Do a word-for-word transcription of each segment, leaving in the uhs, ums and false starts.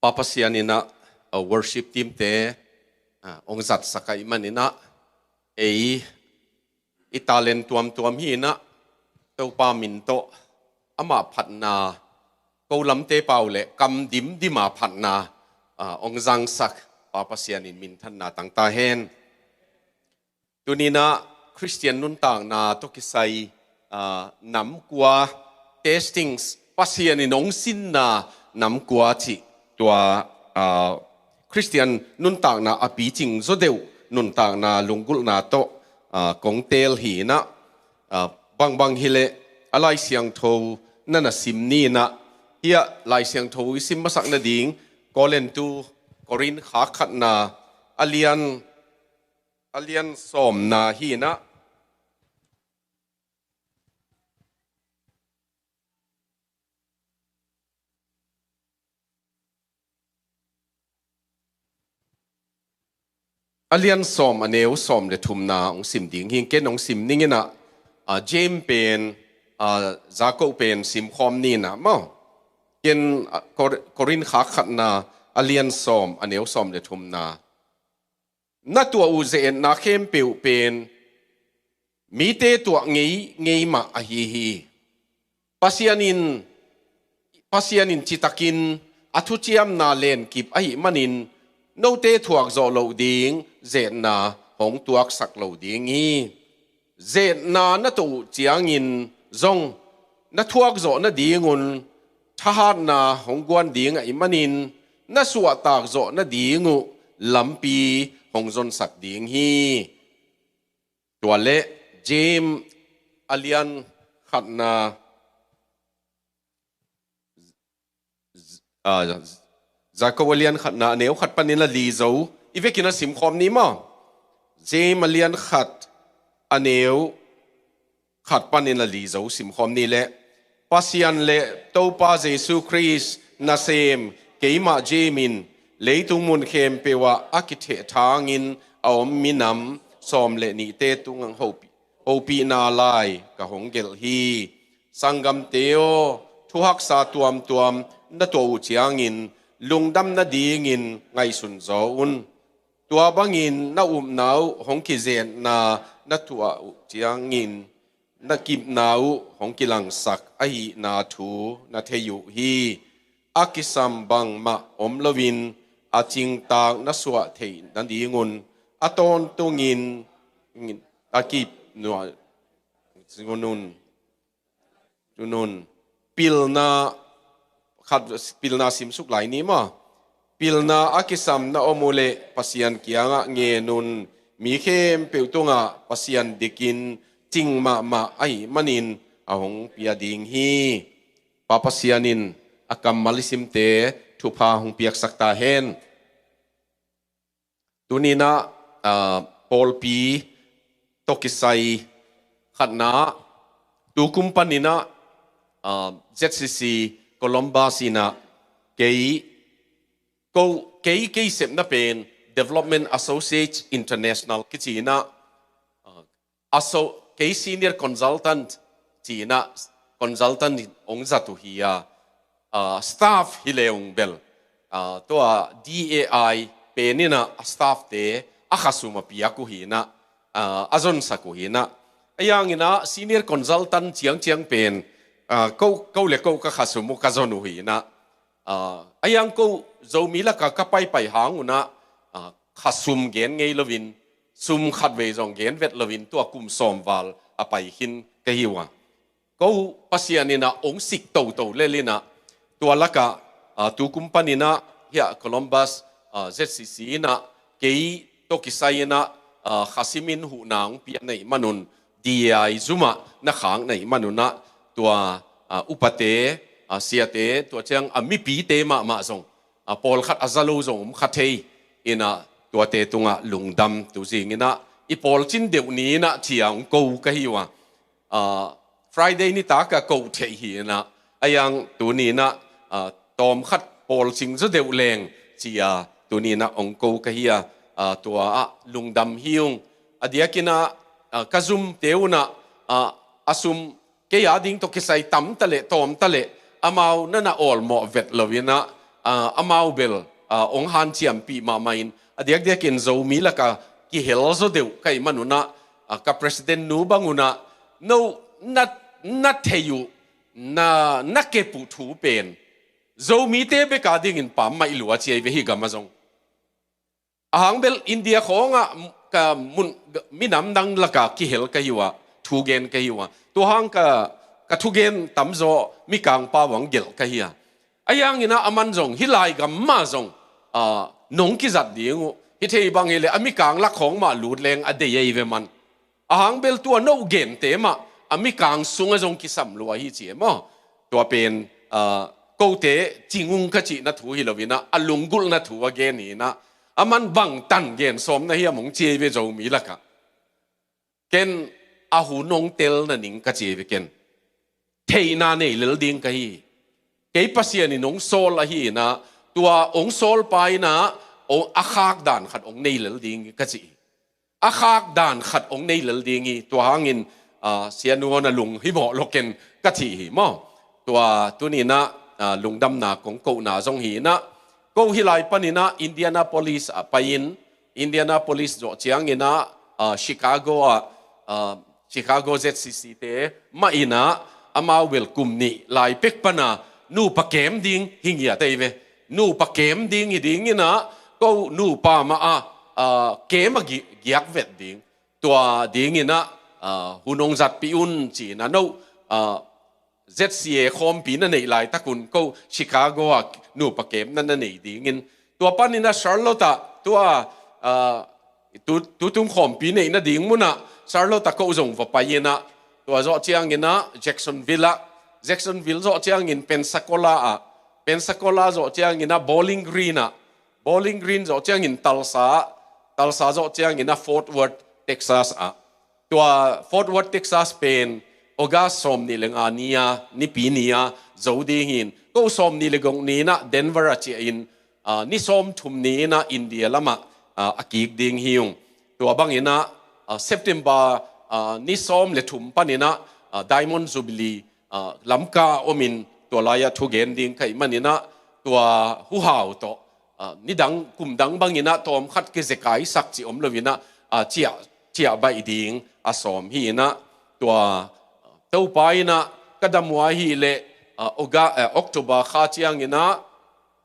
Pa Pasian in ah, a worship team te, a, hong zatsak ahih manin ah, ei, i talent tuamtuam hi in ah, Topa min tawh, amah phatna, ko lamte pau le kam dimdim a phatna, a, hong zangsak, Pa Pasian in minthanna tang ta hen. Tuni in ah Khristian nuntakna tawh kisai, aa, nam kua, testings, Pasian in hong sinna nam kua cih tua, aa, Khristian nuntakna a picing zaw deuh nuntakna lunggulhna tawh, aa, kong teel hi in ah, aa, bangbang hi leh a Lai Siangtho na na sim ni in ah, hiah Lai Siangtho i sim masak nading Korin tu, Korin kha khatna a lian a lian sawmna hi in ah, a lian sawm a neu sawm le thumna hong sim ding hi. Ken hong sim ning in ah, a, James pen, a, Jacob pen sim khawm ni in ah maw. Ken, a, Kor-, Korin kha khatna a lian sawm a neu sawm le thumna. Na tuah uh ze-etna khempeuh pen mite tuah ngei ngei mah ahi hi. Pasian in, Pasian in citakin a thuciamna lenkip ahih manin note thuak zawh loh ding ze-etna hong tuaksak lo ding hi. Ze-etna na tuah uh ciangin zong na thuak zawh nadingun thahatna hong guan ding ahih manin na suahtak zawh nading uh lampi hong zonsak ding hi. Tua leh James a lian khatna, a, Jacob a lian khatna a neu khat panin a li zo i vekin a sim khawm ni maw. James a lian khat a neu khat panin a li zo sim khawm ni leh, Pasian le Topa Jesu Khrist nasem keimah James in leitung mun khempeuh ah a kithehthangin a om minam sawm le nihte tungah hopih, hopihna lai ka hong gelh hi. Sanggamte aw, thuhaksa tuamtuam na tuah uh ciangin lungdam nadingin ngaihsun zaw un. Tua bangin na upna uh hong kizetna na tuah uh ciangin na kipna uh hong kilangsak ahihna thu na thei uh hi. A kisam bangmah om loin a cingtak na suah theih nadingun a tawntungin a kip nuah zingun un. Tunun pilna khat, pilna simsuk lai ni maw. Pilna a kisam na om uh leh Pasian kiangah ngen un. Mi khempeuh tungah Pasian dikin cing mahmah ahih manin a hong pia ding hi. Pa Pasian in a kammal i simte thupha hong piaksak ta hen. Tuni in ah, ah, pawlpi tawh kisai khatna, tu kum panin ah, ah, Z C C Columbus in ah kei, ko, kei, kei sepna pen Development Associates International kici in ah, ah, asso-, kei senior consultant ci-in ah consultant in hong zat uh hi a, ah, staff hi leh ung bel, ah, tua D A I pen in ah a staff te a khasum a piak uh hi in ah, ah, a zonsak uh hi in ah. A yang in ah senior consultant ciangciang pen, ah, ko, ko le ko ka khasum uh ka zon uh hi in ah. Ah, a yang ko Zomi lakah ka paipai hang un ah, ah, khasum gen ngei loin, sum khatvei zong gen vet loin, tua kum sawm val a pai khin ka hi uh a. Ko Pasian in ah hong sik toto lel in ah, tua lakah, ah, tu kum panin ah, hiah Columbus, ah, Z C C in ah, kei tawh kisai in ah, ah, khasim in huhna hong piak na hih manun, D A I zum ah na khak na hih manun ah, tua, ah, upate, ah, siate, tua ciang a mipite mahmah zong, ah, pawlkhat a za lo zong om kha thei in ah, tuate tungah lungdam tu zing in ah, i pawlcin deuh ni in ah ci-a hong ko ka hi uh a. Ah, Friday nitak a ko theih hi in ah, a yang tuni in ah, ah, tawmkhat pawlcing zaw deuh leng ci-a tuni in ah hong ko ka hi a, ah, tua ah lungdam hi ung. A diakin ah, ah, ka zumte un ah, ah, a sum kei a ding tawh kisai tam ta leh tawm ta leh amau na na awlmawh vet lo in ah, ah, amau bel, ah, hong hanciampih mahmah in, a diakdiakin Zomi laka kihel zaw deuh ka hih manun ah, ah, ka president nu bangun ah, no na, na thei uh, na, na kep uh thu pen Zomite bek a dingin pammaih lua ci ahi ve hih gam ah zong. Ahang bel India khawngah ka mun, minam dang laka kihel ka hi uh a, thugen ka hi uh a. Tua hang ka, ka thugen tamzaw Mikang pau ah hong gelh ka hi a. Ahi hangin ah aman zong hih lai gam mah zong, ah, nong kizat ding uh. Hih thei bang hileh a Mikang lak khawng mah lut leng a dei ahi ve man. Ahang bel tua no gente mah a Mikang sungah zong kisam lua hi ci e maw. Tua pen, ah, kote cingung ka cihna thu hi loin ah, a lunggulhna thu a gen hi in ah, aman bangtan gen sawm na hiam hong ci ahi ve Zomi lakah. Ken a hun hong tel na ning ka ci ahi ve ken. Theihna nei lel ding ka hi. Kei Pasian in hong sawl ahi in ah, tua hong sawl pa in ah, hong a khak dan khat hong nei lel ding ka ci hi. A khak dan khat hong nei lel ding hi. Tua hangin, ah, Sia Nu Awn a lung hi mawh lo ken ka ci hi maw. Tua tuni in ah, ah, lungdamna kong kohna zong hi in ah, ko hih lai panin ah Indianapolis ah pai-in, Indianapolis zawh ciangin ah, ah, Chicago ah, ah, Chicago Z C C te mah in ah, amau bel kum nih lai pek pan a nupa kem ding hi ngiat ahi ve. Nupa kem ding hi dingin ah, ko nupa mah ah, ah, kem a gi-, giak vet ding. Tua dingin ah, ah, hun hong zatpih un ci in ah, no, ah, Z C A khawmpi na neih laitakun ko Chicago ah nupa kemna na nei dingin. Tua panin ah Charlotte ah, tua, ah, tu, tutung khawmpi neihna ding mun ah Charlotte ah ko zong va pai in ah, tua zawh ciangin ah Jacksonville ah, Jacksonville zawh ciangin Pensacola ah, Pensacola zawh ciangin ah Bowling Green ah, Bowling Green zawh ciangin Tulsa ah, Tulsa zawh ciangin ah Fort Worth, Texas ah. Tua Fort Worth, Texas pen August sawm nih le nga ni-a, Nipi ni-a zo ding hi in, ko sawm nih le guk ni-in ah Denver ah ciah in, ah, ni sawm thum ni-in ah India lamah, ah, a kik ding hi ung. Tua bangin ah, ah, September, ah, ni sawm le thum panin ah, ah, Diamond Jubilee, ah, Lamka ah omin tua lai-ah thugen ding ka hih manin ah, tua huhau tawh, ah, nidang kumdang bangin ah tawmkhat kizekaisak cih om loin ah, ah, ciah, ciah baih ding a sawm hi in ah, tua Topa in ah ka dam uh ahih leh, ah, Oga-, eh, October kha ciangin ah,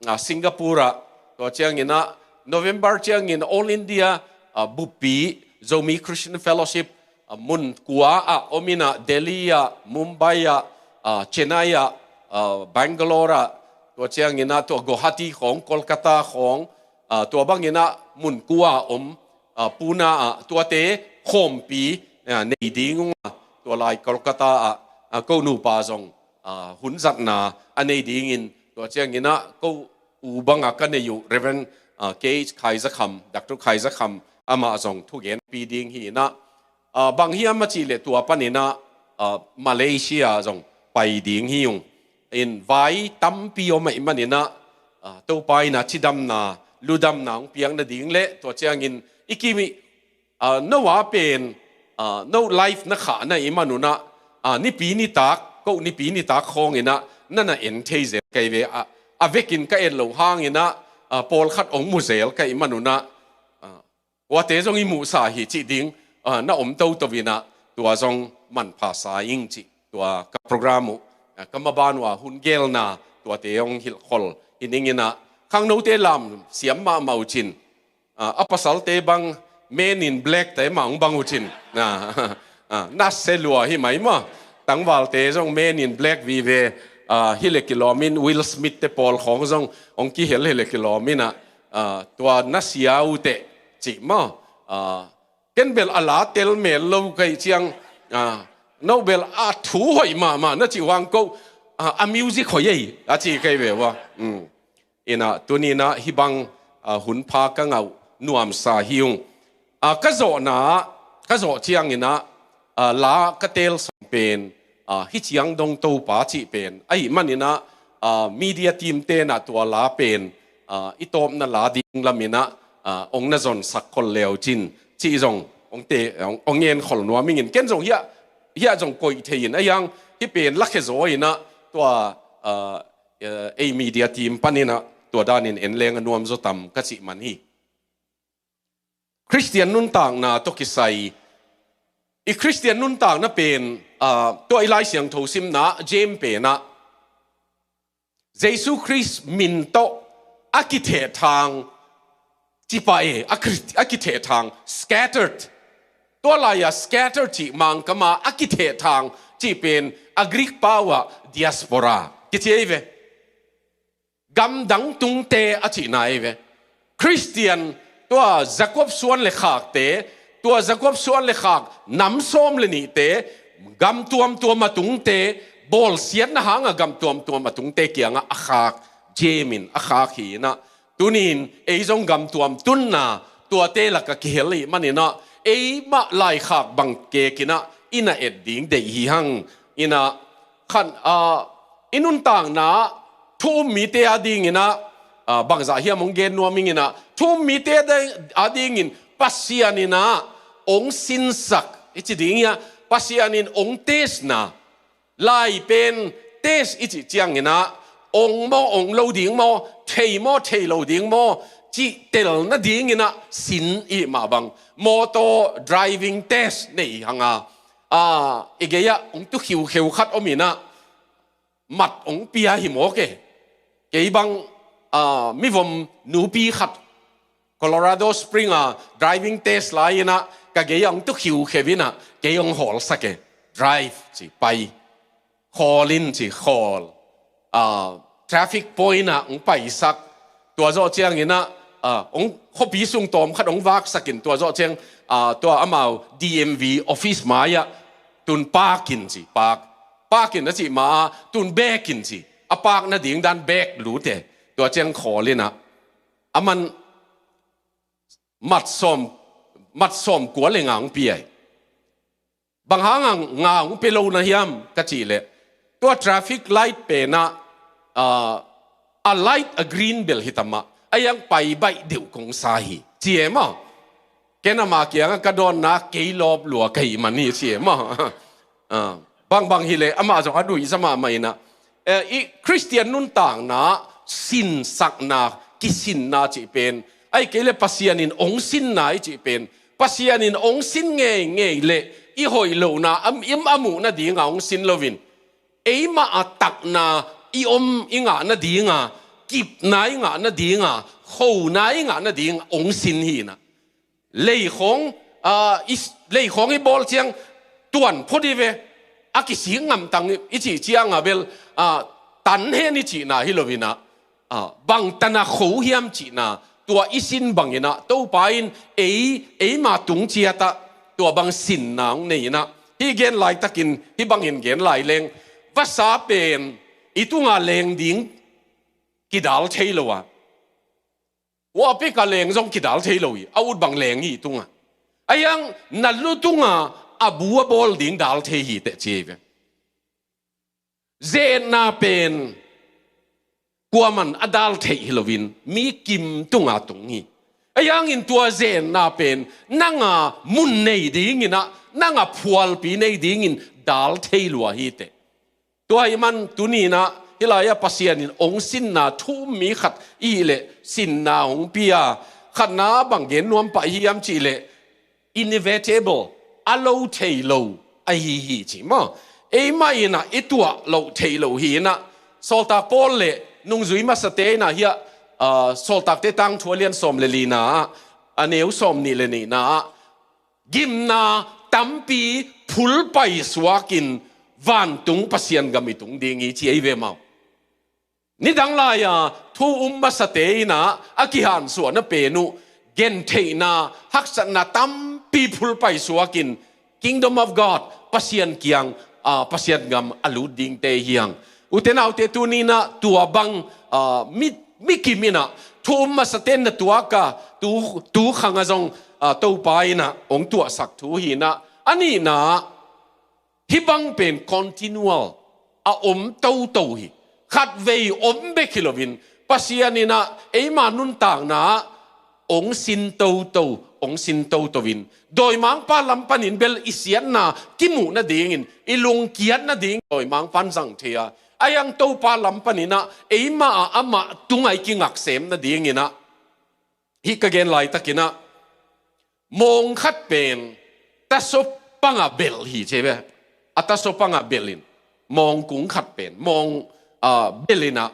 ah, Singapore ah, tua ciangin ah November ciangin All India, ah, buppi Zomi Christian Fellowship, ah, mun kua ah om in ah, Delhi ah, Mumbai ah, ah, Chennai ah, ah, Bangalore ah, tua ciangin ah tua Guwahati khawng, Kolkata khawng, ah, tua bangin ah mun kua ah om, ah, Pune ah, tuate khawmpi, ah, nei ding ung ah, tua lai Kolkata ah, ah, ko nupa zong, ah, hun zatna a nei dingin, tua ciangin ah ko u banga ka nei uh Reverend, ah, K H Khai Za Kham, Doctor Khai Za Kham, amah zong thugenpi ding hi in ah, ah, bang hiam a cih leh tua panin ah, ah, Malaysia zong pai ding hi ung. In vai tampi om ahih manin ah, ah, Topa in ah cidamna, ludamna hong piak nading leh tua ciangin i kim ih, ah, no a pen, ah, no live na khah na hih manun ah, ah, nipi nitak, ko nipi nitak khawngin ah na na en thei zel ka hi ve. Ah, a vekin ka en loh hangin ah, ah, pawlkhat hong mu zel ka hih manun ah, ah, kuate zong i muhsa hi cih ding, ah, na om toto in ah, tua zong manpha sa ing cih tua ka program uh, ah, ka maban uh a hun gelna tuate hong hilhkhol hi ning in ah, khangnote lam siam mahmah uh cin, ah, a pasalte bang Men in Black te mah hong bang uh cin. Ah, ah, na se lua hi mai maw. Tangvalte zong Men in Black vive, ah, hi leh kilawm in Will Smith te pawl khawng zong hong kihel hi leh kilawm in ah, ah, tua na sia uh teh cih maw. Ah, ken bel a la tel mel lo ka hih ciang, ah, no bel a thu hoih mahmah na cih uh hang ko, ah, a music hoih ei a ci ka hi ve ua. Um. In ah tuni in ah hih bang, ah, hun pha ka ngah uh nuamsa hi ung. Ah, ka zawhna, ka zawh ciangin ah, ah, la ka teel sawm pen, ah, hih ciang dong Topa cih pen ahih manin ah, ah, media team te'n ah tua la pen, ah, i tawpna la ding lamin ah, ah, hong na zonsak khol le uh cin cih zong hong te, hong, hong ngen khol nuam ing in, ken zong hiah, hiah zong koih thei in, a hiang hih pen lakhia zaw in ah tua, ah, eh, ei media team panin ah, tua danin en leng a nuam zaw tam ka cih man hi. Khristian nuntakna tawh kisai, i Khristian nuntakna pen, ah, tua i Lai Siangtho simna James penah Jesu Khrist min tawh a kithehthang, ci pah e, a kri-, a kithehthang, scattered. Tua lai-a scattered cih Mangkama a kithehthang cih pen a Greek pau-ah diaspora kici ei ve. Gamdang tungte a cihna ei ve. Khristian, tua Jakob suan le khakte, tua Jakob suan le khak nam sawm le nihte, gam tuamtuam a tungte, bawlsiatna hanga gam tuamtuam a tungte kiangah a khak, James in a khak hi inah, tunin ei zong gam tuam tunna tuate laka kihel ih maninah, eimah laikhak bang kekinah i na et ding deih hi hang. Inah khan, ah, i nuntakna thu um mite a dinginah, ah, bangzah hiam hong gen nuam inginah, thu um mite a dingin Pasian inah hong sinsak i ci ding hi a, Pasian in hong testna lai pen test i cih cianginah, ong maw, ong lo ding maw, thei maw, thei lo ding maw, cih tel nadinginah sin ih mah bang. Motor driving test nei hanga, ah, i gei-ah ong tu khiukheu khat om inah, mat ong pia hi mawk e. Kei bang, ah, mivom nupi khat Colorado Spring a driving test lai inah ka gei-ah ong tu khiukheu inah kei ong hawlsak e. Drive ci, pai. Khawl in ci, khawl. Ah, traffic point ah ong paisak. Tua zawh cianginah, ah, ong khuapi sung tawm khat ong vaksakin, tua zawh ciang, ah, tua amau D M V office mai-ah tun park in ci, park. Park in a cih ma-a tun back in ci. A park nading dan back lut e. Tua ciang khawl inah, a man mat sawm, mat sawm kua le nga ong pia hi. Bang hanga nga ong pia lo na hiam ka cih leh, tua traffic light penah, ah, a light a green bel hi tamah, a iang pai baih deuh kong sa hi, ci e maw. Ken ama kiangah ka dawnna kei lawp lua ka hih man hi, ci e maw. Ah, bangbang hileh amah zong a duhzah mahmah inah, eh, i Khristian nuntakna sinsakna, kisinna cih pen, ahih kei leh Pasian in ong sinna i cih pen, Pasian in ong sin ngeingei leh i hoih lohna a, i, a muh nadinga ong sin loin, eimah a takna i om i ngah nadinga, kipna i ngah nadinga, khona i ngah nadinga ong sin hi inah. Leikhawng, ah, i, leikhawng i bawl ciang tuan phot hi ve, a kisik ngamtang i cih cianga bel, ah, tan hen i cihna hi lo inah, ah, bang tana kho hiam cihna, tua i sin banginah Topa in ei, eima tung ciatah tua bang sinna ong nei inah, hih gen laitakin hih bangin gen lai leng, vasa pen i tunga leng ding kidal thei lo a, huahpika leng zong kidal thei lo hi, a ut bang leng hi i tungah. A iang na lu tunga a bu a bawl ding dal thei hi teh, ci hi ve. Ze-etna pen kuaman a dal theih hi loin mi kim tunga tung hi. A iangin tua ze-etna pen nanga mun nei dinginah, nanga phualpi nei dingin dal thei lua hi teh. Tua ahih man tuninah hih lai-ah Pasian in ong sinna thu um mi khat i hih leh sinna hong pia. Khatna bang gen nuam pah hiam cih leh, inevitable, a lo thei lo ahi hi, ci maw. Eimah inah i tuah loh theih loh hi inah, Sawltak Paul le nungzui masate inah hiah, ah, Sawltakte tangthu a lian sawm le lina ah, a neu sawm nih le nihna ah, gimna tampi phulpai suakin vantung Pasian gam i tung ding hi, ci ei ve maw. Nidang lai-a thu um masate inah a kihansuahna pen uh, gentheihna, haksatna tampi phulpai suakin Kingdom of God, Pasian kiang, ah, Pasian gam a lut dingte hi hang. Ute naute, tuninah tua bang, ah, mi, mi kim inah thu um masate na tuaka, tu, tu khanga zong, ah, Topa inah ong tuahsak thu hi inah. A nihna, hih bang pen continual, a om toto hi. Khatvei om bek hi loin, Pasian inah eima nuntakna ah ong sin toto, ong sin toto in, dawimangpa lam panin bel i siatna kimuh nadingin, i lungkiat nading dawimangpan zang thei a, Ahi hang Topa lam panin ah eimah ah amah tungah i kingak sem nadingin ah, hih ka gen laitakin ah, mawng khat pen tasaw pangah belh hi ci ve. A tasaw pangah belh in, mawng kung khat pen mawng, ah, belh in ah,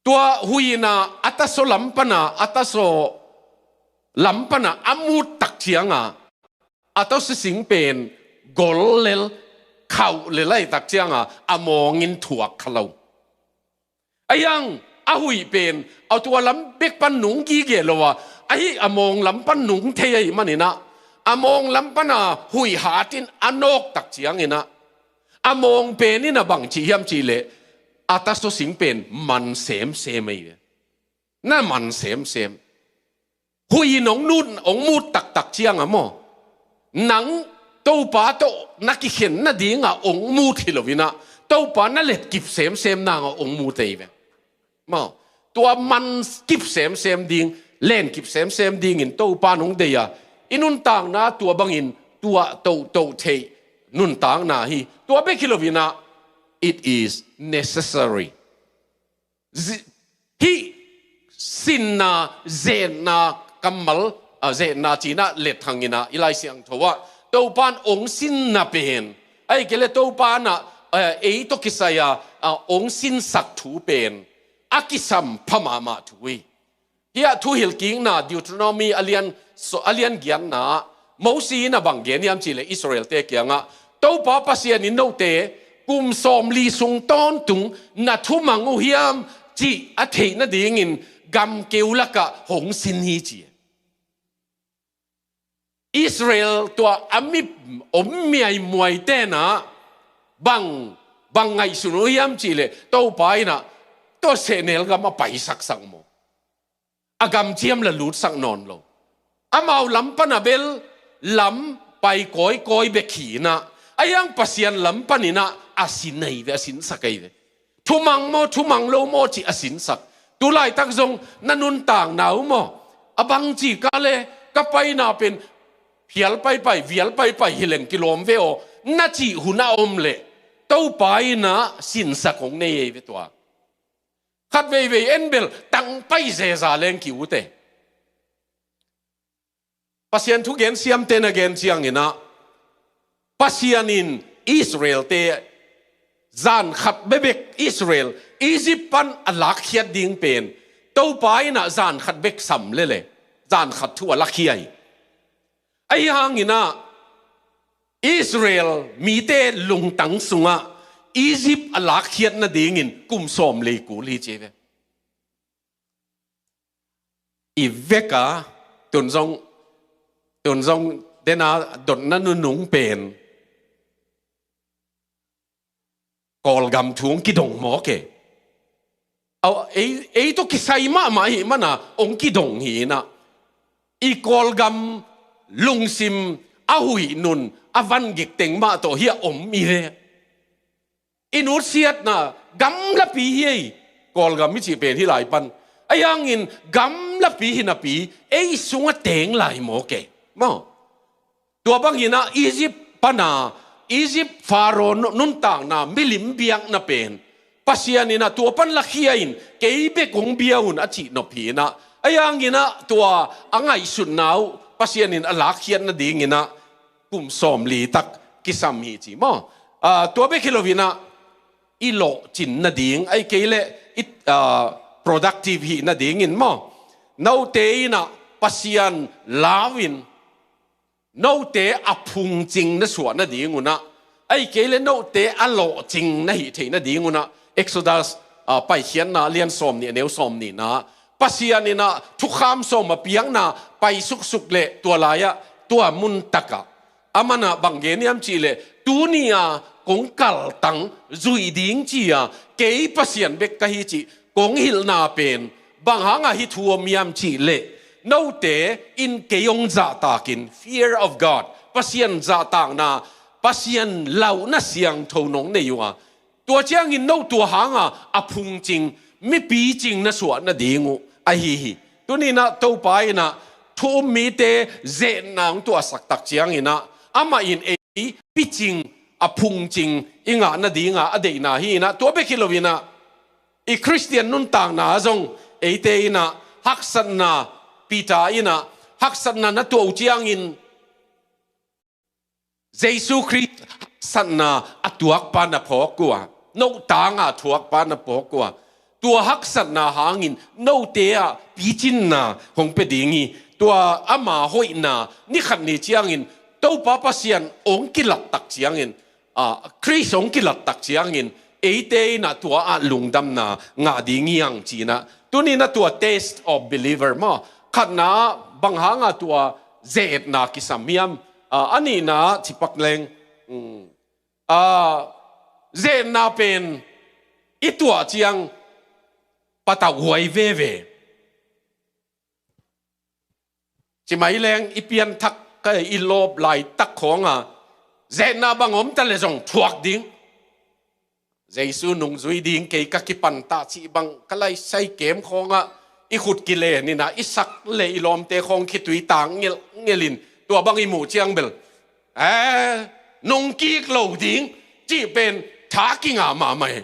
tua hui in ah a tasaw lam pan ah, a tasaw lam pan ah a mut tak ciang ah, a tasaw sing pen gol lel, khauh lel ahih tak ciang ah a mawng in thuak kha lo. Ahi hang a huih pen a tua lam bek pan nung gige lo a, ahi a mawng lam pan nung thei ahih manin ah, a mawng lam pan a huih hat in a nawk tak ciangin ah, a mawng pen in ah bang ci hiam cih leh, a tasaw sing pen man semsem ahi ve. Na man semsem. Huih in hong nut, hong mut taktak ciang ah maw, nang Topa tawh na kikhen nading ah hong mut hi lo in ah, Topa na let kip semsem nang ah hong mut ahi ve. Maw, tua man kip semsem ding, len kip semsem dingin Topa in hong deih a, i nuntakna tua bangin tuah tohtoh theih nuntakna hi. Tua bek hi lo in ah, it is necessary. Zi-, hih sinna, zetna kammal, ah, zetna ci-in ah let hangin ah i Lai Siangtho ah, Topa in hong sinna pen, ahih kei leh Topa in ah, eh, ei tawh kisai a, ah, hong sinsak thu pen a kisam pha mahmah thu hi. Hih ah Thuhilhkikna Deuteronomy a lian, so, a lian giatna ah Mosi in ah bang gen hiam cih leh Israelte kiangah, Topa Pasian in note kum sawmli sung tawntung na thumang uh hiam cih a theih nadingin gamkeu lakah hong sin hi ci. Israel tua a mi om miaimuaite in ah bang, bang ngaihsun uh hiam cih leh Topa in ah tua sehnel gam a paisaksak maw, a gamciam la lutsak nawn lo. Amau lam pan a bel lam pai kawikawi bek hi in ah, ahi hang Pasian lam panin ah a sin ahi ve, a sinsak ahi ve. Thumang maw, thumang lo maw cih a sinsak. Tu laitak zong na nuntakna uh maw, a bangci ka leh ka paina pen phial paipai, vial paipai hi leng kilawm ve aw, na cih hun a om leh Topa in ah sinsak hong nei ahi ve tua. Khat veivei en bel tang pai zeza leng ki-ut e. Pasian thugen siamte na gen ciangin ah, Pasian in Israelte zan khat bekbek, Israel Egypt pan a lakkhiat ding pen Topa in ah zan khat bek sam lel e, zan khat thu a lakhia hi. Ahi hangin ah Israel mite lungtang sungah Egypt a lakkhiat nadingin kum sawmli kul hi ci ve. I vek a, tun zong, tun zong den a dotna nunung pen Kawlgam thu hong kidong mawk e. Au, ei, ei tawh kisai mahmah ahih man a hong kidong hi in ah, i Kawlgam lungsim a huih nun a van gik teng mah tawh hi a om hi ve. I nutsiatna gamlapi hi ei, Kawlgam i cih pen hih lai pan. Ahi hangin gamlapi hi napi ei sungah teng lai mawk e. Maw? Tua bangin ah Egypt pan a, Egypt Pharaoh nu-, nuntakna, milim biakna pen Pasian in ah tua pan lakhia in kei bek hong bia un a cih nop hi in ah. Ahi hangin ah tua a ngaihsutna uh Pasian in a lakkhiat nadingin ah kum sawmli tak kisam hi ci maw? Ah, tua bek hi lo in ah, i lawhcin nading, ahih kei leh i, ah, productive hi nadingin maw? Note in ah Pasian lau in, note a phungcing na suah nading un ah, ahih kei leh note a lawhcing na hih theih nading un ah, Exodus, ah, Paikhiatna lian sawmnih, a neu sawmnihna, Pasian in ah thukham sawm a piakna pai suksuk leh tua lai-ah, tua mun takah, aman ah bang gen hiam cih leh, tuni a kong kaltang zuih ding ci-a kei Pasian bek ka hi cih kong hilhna pen bang hangah hih thu om hiam cih leh, note in kei hong zahtakin, fear of God, Pasian zahtakna, Pasian lauhna siangtho nong nei uh a, tua ciangin no tua hanga a phungcing, mipicing na suah nading uh ahi hi. Tuni in ah Topa in ah thu um mite zehna hong tuahsak tak ciangin ah, amah in ei picing, a phungcing i ngah nadinga a deihna hi inah, tua bek hi lo inah i Khristian nuntakna zong eite inah haksatna, Peter inah haksatna na tuah uh ciangin Jesu Khrist haksatna a tuakpa na phawk uh a, nohtanga thuakpa na phawk uh a, tua haksatna hangin note ah picinna hong pia ding hi. Tua ama hoihna ni khat ni ciangin Topa Pasian hong kilattak ciangin, ah, Khrist hong kilattak ciangin eite inah tua ah lungdamna ngah ding hi hang cinah. Tuninah tua test of believer maw, khatna bang hanga tua zeetna kisam hiam? Ah, a nihna cipak leng, mm, ah, zeetna pen i tuah ciang patauh huai veve. Cimai leng i pianthak ka i lawp laitak khawnga zeetna bang om ta le zong thuak ding. Jesu nungzui ding kei ka kipantah cih bang ka laisai kem khawngah i khut kilen inah i sak le i lawmte khawng khitui tang ngelh ngelhin tua bang i muh ciang bel, eh, nungkik lo ding cih pen tha kinga mahmah hi.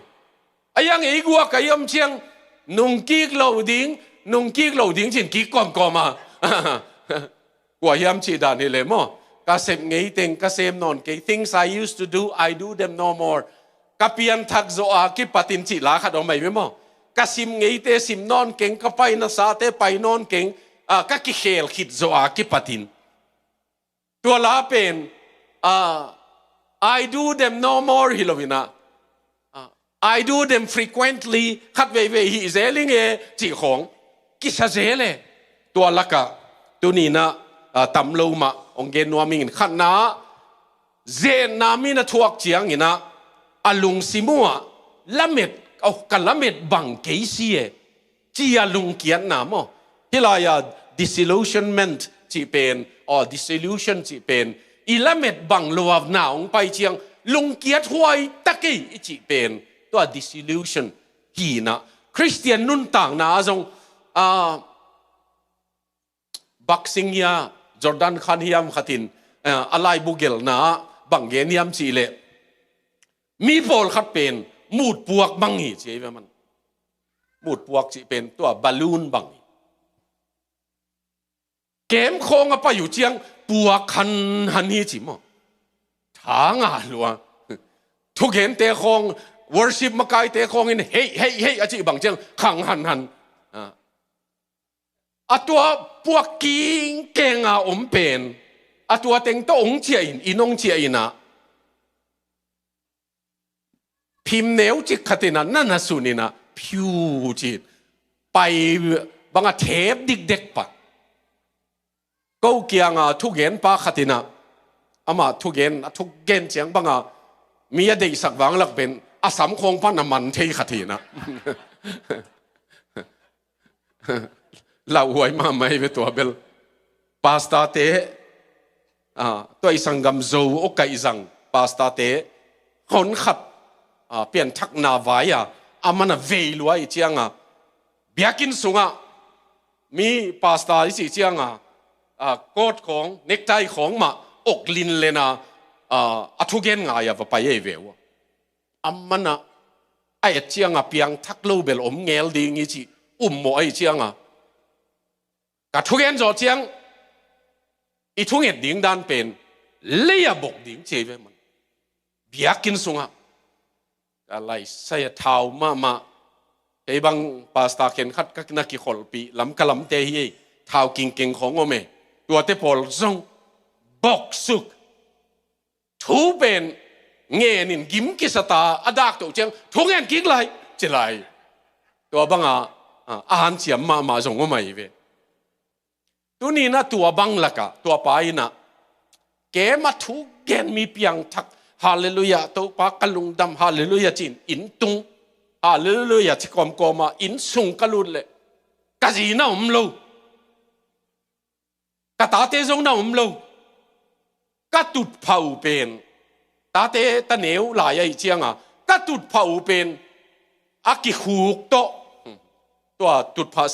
A iang ei guak a i om ciang nungkik lo ding, nungkik lo ding cin kik kawmkawm a. Kua hiam cih dan hi le maw? Ka sep ngeiteng ka sem nawn kei. Things I used to do, I do them no more. Ka pianthak zawh a kipatin cih la khat om ahi ve maw? Ka sim ngeite sim nawn keng, ka pai nasate pai nawn keng, ah, ka kikhel khit zawh a kipatin. Tua la pen, ah, I do them no more hi lo inah, ah, I do them frequently, khat veivei hi zel ing e cih khawng kisa zel e. Tua lakah tuninah, ah, tam lo mah hong gen nuam ingin, khatna, zeetna mi na thuak cianginah a lungsim uh ah lamet, oh, ka lamet bang kei si e, ci-a lungkiatna maw? Hih lai-a disillusionment cih pen, aw, disillusion cih pen, i lamet bang lo a na hong pai ciang lungkiat huai ta kei i cih pen, tua disillusion hi inah. Khristian nuntakna ah zong, ah, Boxing hi a, Jordan Khan hiam khatin, eh, a laibu gelhna ah bang gen hiam cih leh, mi pawlkhat pen mutpuak bang hi ci ei ve man. Mutpuak cih pen tua balloon bang hi. Kem khawng a pai uh ciang puak hanhan hi ci maw? Tha nga lua. Thugente khawng, worship makaite khawng in hei, hei, hei a cih bang ciang khang hanhan. Ah. A tua puak kingkenga om pen, a tua teng tawh hong ciah in, in hong ciah inah, phim neu cik khat inah, na na sun inah, phiu ci-in pai bangah thep dikdek pah. Ko kianga thugenpa khat inah, amah thugen, a thugen ciang bangah mi a deihsak vanglak pen a sam khawng pan a man thei khat hi inah. Lauhuai mahmah hi ve tua bel. Pastorte, ah, tua i sanggam Zo aw kaihzang pastorte hon khat, ah, pianthakna vai-a a man a vei lua i cianga, biakinn sungah mi pastor i cih cianga, ah, coat khawng, necktie khawng mah ok linlena, ah, a thugen ngai-a va pai ei ve uh. A man a, a et cianga piangthak lo bel om ngel ding hi cih ummawh ahi cianga, ka thugen zawh ciang i thunget ding dan pen lei-a bok ding ci ei ve man. Biakinn sungah ka laisai a thau mahmah. Kei bang pastor khenkhat ka na kikholhpih lam ka lamte hi ei. Thau kingkeng khawng om e. Tuate pawl zong boksuk. Thu pen ngenin gim kisata a dak toh ciang thu ngen kik lai ci lai. Tua banga, ah, a hanciam mahmah zong om ahi ve. Tuninah tua bang lakah tua pa inah kem a thu gen mi piangthak, Halleluiah, Topa ka lungdam, Halleluiah ci-in inn tung, Halleluiah ci kawmkawma inn sung ka lut leh ka zi na om lo. Ka tate zong na om lo. Ka tutphah uh pen, tate ta neu lai ahi cianga, ka tutphah uh pen a kikhuk tawh, tua tutphah,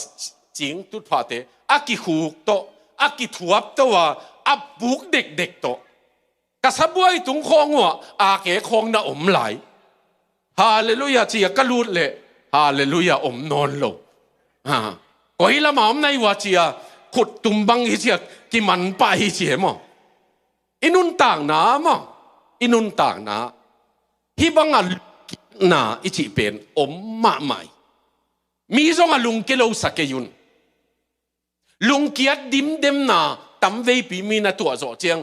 cing tutphahte a kikhuk tawh, a kithuap tawh a, a buk dekdek tawh Ka sabuai tung khawng uh ah a ke khawng na om lai. Halleluiah ci-a ka lut leh, halleluiah om nawn lo. Ha. Koi lamah om na hi uh a ci-a khut tum bang hi ci-a kiman pah hi ci e maw. I nuntakna maw, i nuntakna hih banga lungkiatna i cih pen om mahmah hi. Mi zong a lungkia lo sa kei un. Lungkiat dimdemna tamveipi mi na tuah zawh ciang,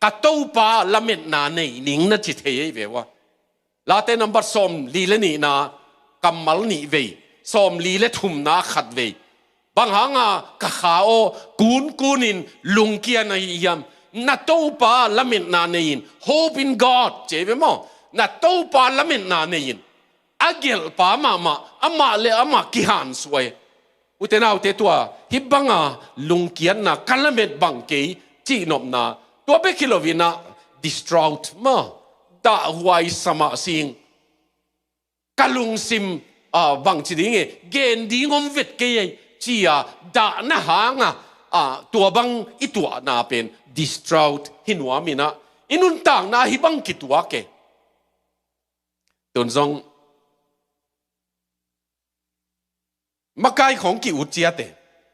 ka Topa lametna nei ning na ci thei ei ve ua. Late nambat sawmli le nihna kammal nih vei, sawmli le thumna khat vei. Bang hanga ka kha aw kunkunin lungkia na hi hiam? Na Topa lametna nei in, hope in God ci ei ve maw? Na Topa lametna nei in. A gelhpa mahmah, amah le amah kihansuai. Ute naute, tua hih banga lungkiatna ka lamet bang kei cihnopna, tua bek hi loin ah distraught maw, dahhuai sa mah sing. Ka lungsim, ah, bangci ding e, gen ding om vet kei ei ci-a dahna hanga, ah, tua bang i tuahna pen distraught hi nuamin ah i nuntakna hih bang kituak e. Tun zong makai khawng ki-ut ciat e,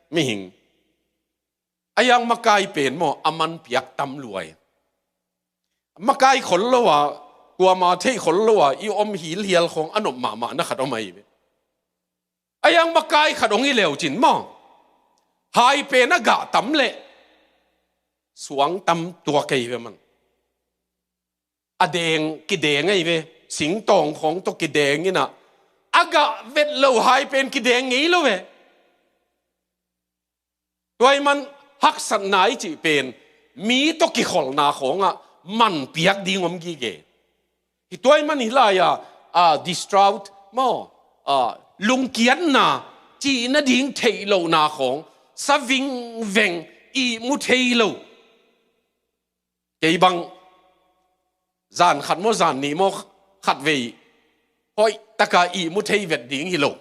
mihing. A yang makai pen maw, a man piak tam lua e. Makai khol lo a, kuama theih khol lo a i om hilhial khawng a nop mahmah na khat om ahi ve. A yang makai khat hong hi leucin maw, hai pen a gah tam leh suang tam tuak ahi ve man. A deng, kideng ahi ve, singtawng khawng tawh kideng in ah, a gah vet lo hai pen kideng ngei lo ve. Tua ahih man haksatna i cih pen mi tawh kikholhna khawngah man piak ding om gige. Hih tua ahih man hih lai-a, ah, distraught maw, ah, lungkiatna, cih nading theih lohna khawng, sa vingveng, ihmu thei lo. Kei bang zan khat maw, zan nih maw, khatvei hoih taka ihmu thei vet ding hi lo.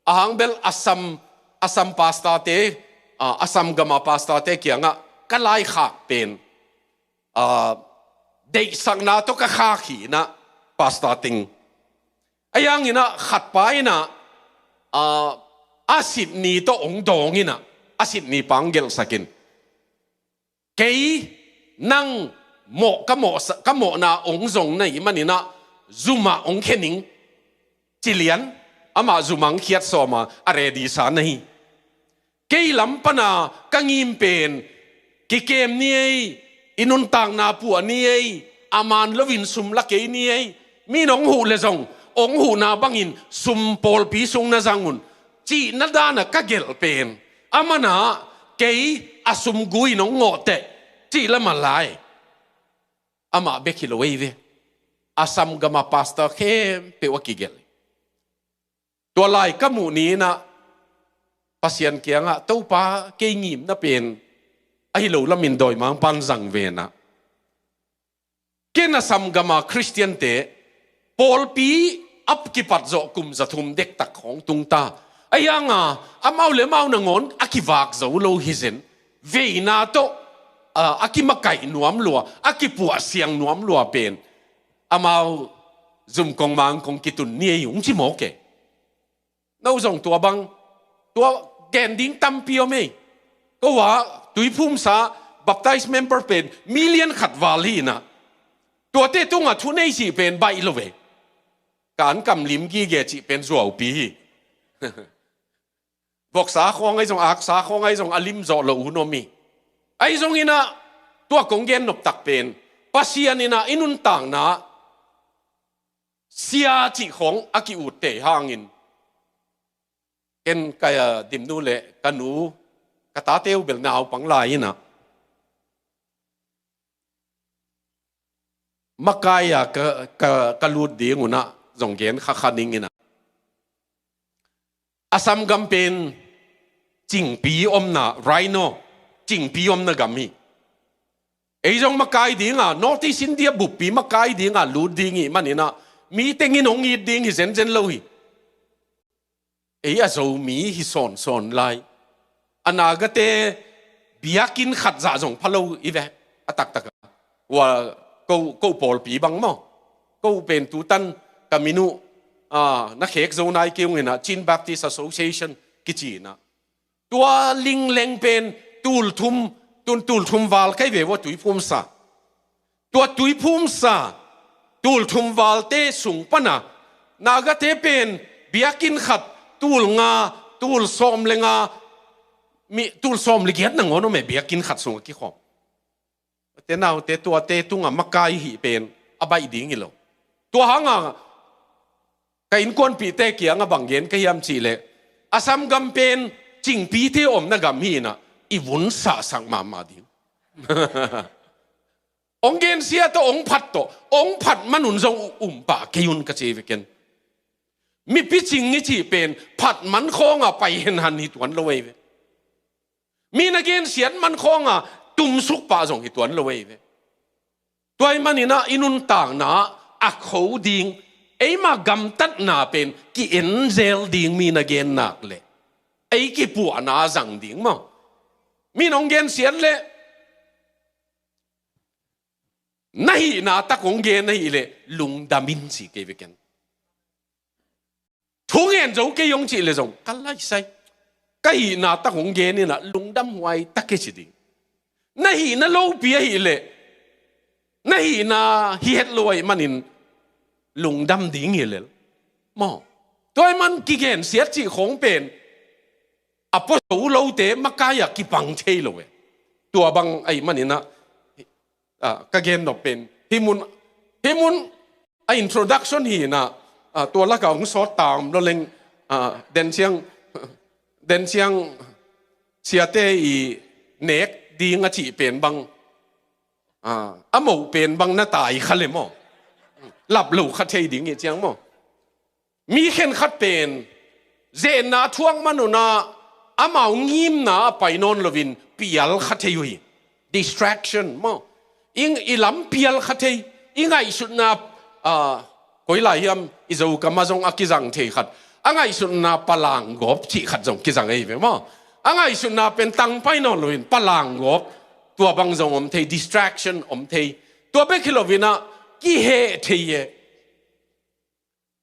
A hang bel Assam, Assam pastor-te, ah, Assam gama pastor-te kiangah ka laikhak pen, ah, deihsakna tawh ka khak hi in ah, pastor teng. A yang in ah khatpa in ah, ah, a sit ni tawh hong dawng in ah, a sit ni pang gelhsak in, kei nang mawh ka mawh sa, ka mawhna hong zong na hih manin ah, zumah hong khia ning, ci lian, amah zumah hong khiat sawm a, a ready sa na hi. Kei lam pana ka ngim pen, kikem ni ei, i nuntakna puah ni ei, a man loin sum la kei ni ei, mi in hong huh le zong, hong huhna bangin sum pawlpi sung na zang un, cihna dana ka gelh pen. A mana kei a sum gu in hong ngawh teh, cih la mah lai. Amah bek hi lo ei ve. Assam gama pastor khempeuh a kigelh. Tua lai ka muh ni in ah Pasian kiangah, Topa, kei ngimna pen ahi lo lamin dawimangpan zang ve in ah. Ken Assam gama Khristiante pawlpi a kipat zawh kum za thum dektak khawng tung ta. A yang a, amau le amau nangawn a kivak zo lo hi zen. Veina tawh, ah, a kimakaih nuam lua, a kipuahsiang nuam lua pen amau zum kong mang kong kitun ni ei hong ci mawk e. No zong tua bang, tua gen ding tampi om ei. Ko a tuiphumsa baptize member pen million khat val hi in ah, tuate tungah thunei cih pen baih lo ve. Ka ankam lim gige cih pen zuaupi hi. Voksa khawng ahi zong, aksa khawng ahi zong a lim zawh loh hun om hi. Ahi zongin ah, tua kong gen noptak pen, Pasian in ah i nuntakna sia cih khawng a ki-utte hangin, ken ka, ah, dimnu le ka nu, ka tate uh bel naupang lai in ah, makai a ka, ka, ka lut ding un ah zong gen khakha ning in ah, Assam gam pen cingpi omna, rhino, cingpi omna gam hi. Ei zong makai dinga, North East India buppi makai dinga lut ding hi manin ah, mi tengin hong it ding hi zenzen lo hi. Ei a Zomi hi sawnsawn lai. A Nagate biakinn khat zah zong pha lo hi ve, a taktak a. Ua Ko, ko pawlpi bang maw. Ko pen tutan ka min uh, ah, na khek zo nai kei ung inah, Chin Baptist Association kici inah. Tua lingleng pen tul thum, tun tul thum val kai ve vua, tuiphumsa. Tua tuiphumsa, tul thum valte sung pana, Nagate pen biakinn khat tul nga, tul sawm le nga, mi, tul sawm le giat nangawn om e, biakinn khat sungah kikhawm. Te naute tuate tungah makai hih pen a baih ding hi lo. Tua hangah ka innkuanpihte kiangah bang gen ka hiam cihleh, Assam gam pen cingpite omna gam hi inah, i vun sahsak mahmah ding. Ong gensia tawh, ong phat tawh, ong phat manun zong um pah kei un ka ci ve ken. Mipi cing i cih pen phat man khawngah pai henhan hi tuan lo ei ve. Mi na gensiat man khawngah tumsuk pah zong hi tuan lo ei ve. Tua ahih maninah i nuntakna a kho ding, eima gamtatna pen ki-enzel ding mi na gen nak leh, ei kipuahna zang ding maw. Mi nong gensiat leh, na hihna tak hong gen ahileh lungdam in ci kei ve ken. Thu ngen zo kei hong cih leh zong ka laisai. Ka hihna tak hong gen inah lungdam huai tak e ci ding. Na hihna lopi ahileh, na hihna hi het lo ahih manin lungdam ding hi lel maw. Tua ahih man kigensiat cih khawng pen a pua zo lote makai-ah kipang thei lo e. Tua bang ahih maninah, ah, ka gen nop pen hih mun, hih mun a introduction hi inah, ah, tua lakah hong sawt tam lo leng, ah, Denciang, Denciang siate i nek ding a cih pen bang, ah, a moh pen bang na tai kha le maw. Lap lo kha thei ding hi ciang maw. Mi khenkhat pen zenna thuak manunah amau ngimna a pai nawn loin pial kha thei uh hi. Distraction maw. I, i lam pial kha thei. I ngaihsutna, ah, koi lai hiam, i Zokam ah zong a kizang thei khat, a ngaihsutna palanggawp cih khat zong kizang ei ve maw. A ngaihsutna pen tang pai nawn loin palanggawp, tua bang zong om thei, distraction om thei. Tua bek hi loinah kiheh thei e.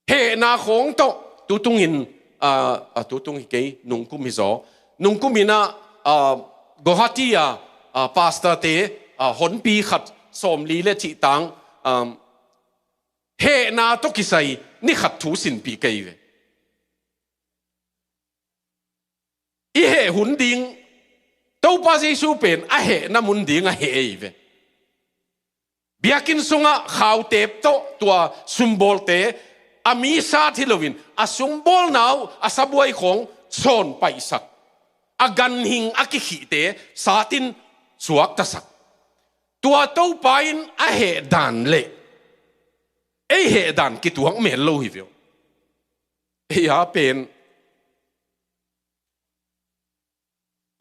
Hehna khawng tawh, tutungin, ah, ah, tutung hi kei, nungkum hi zaw. Nungkum inah, ah, Guwahati ah, ah, pastorte, ah, honpi khat sawmli le cihtang, um, hehna tawh kisai ni khat thu sinpih kei ve. I heh hun ding, Topa Jesu pen a hehna mun ding a heh ei ve. Biakinn sungah khautep tawh tua sumbawlte a mi sat hi loin a sumbawlna uh a sabuai khawng sawn paihsak, a ganhing a kikhihte satin suaktasak. Tua Topa in a heh dan le ei heh dan kituak mel lo hi ve uh. Ei a pen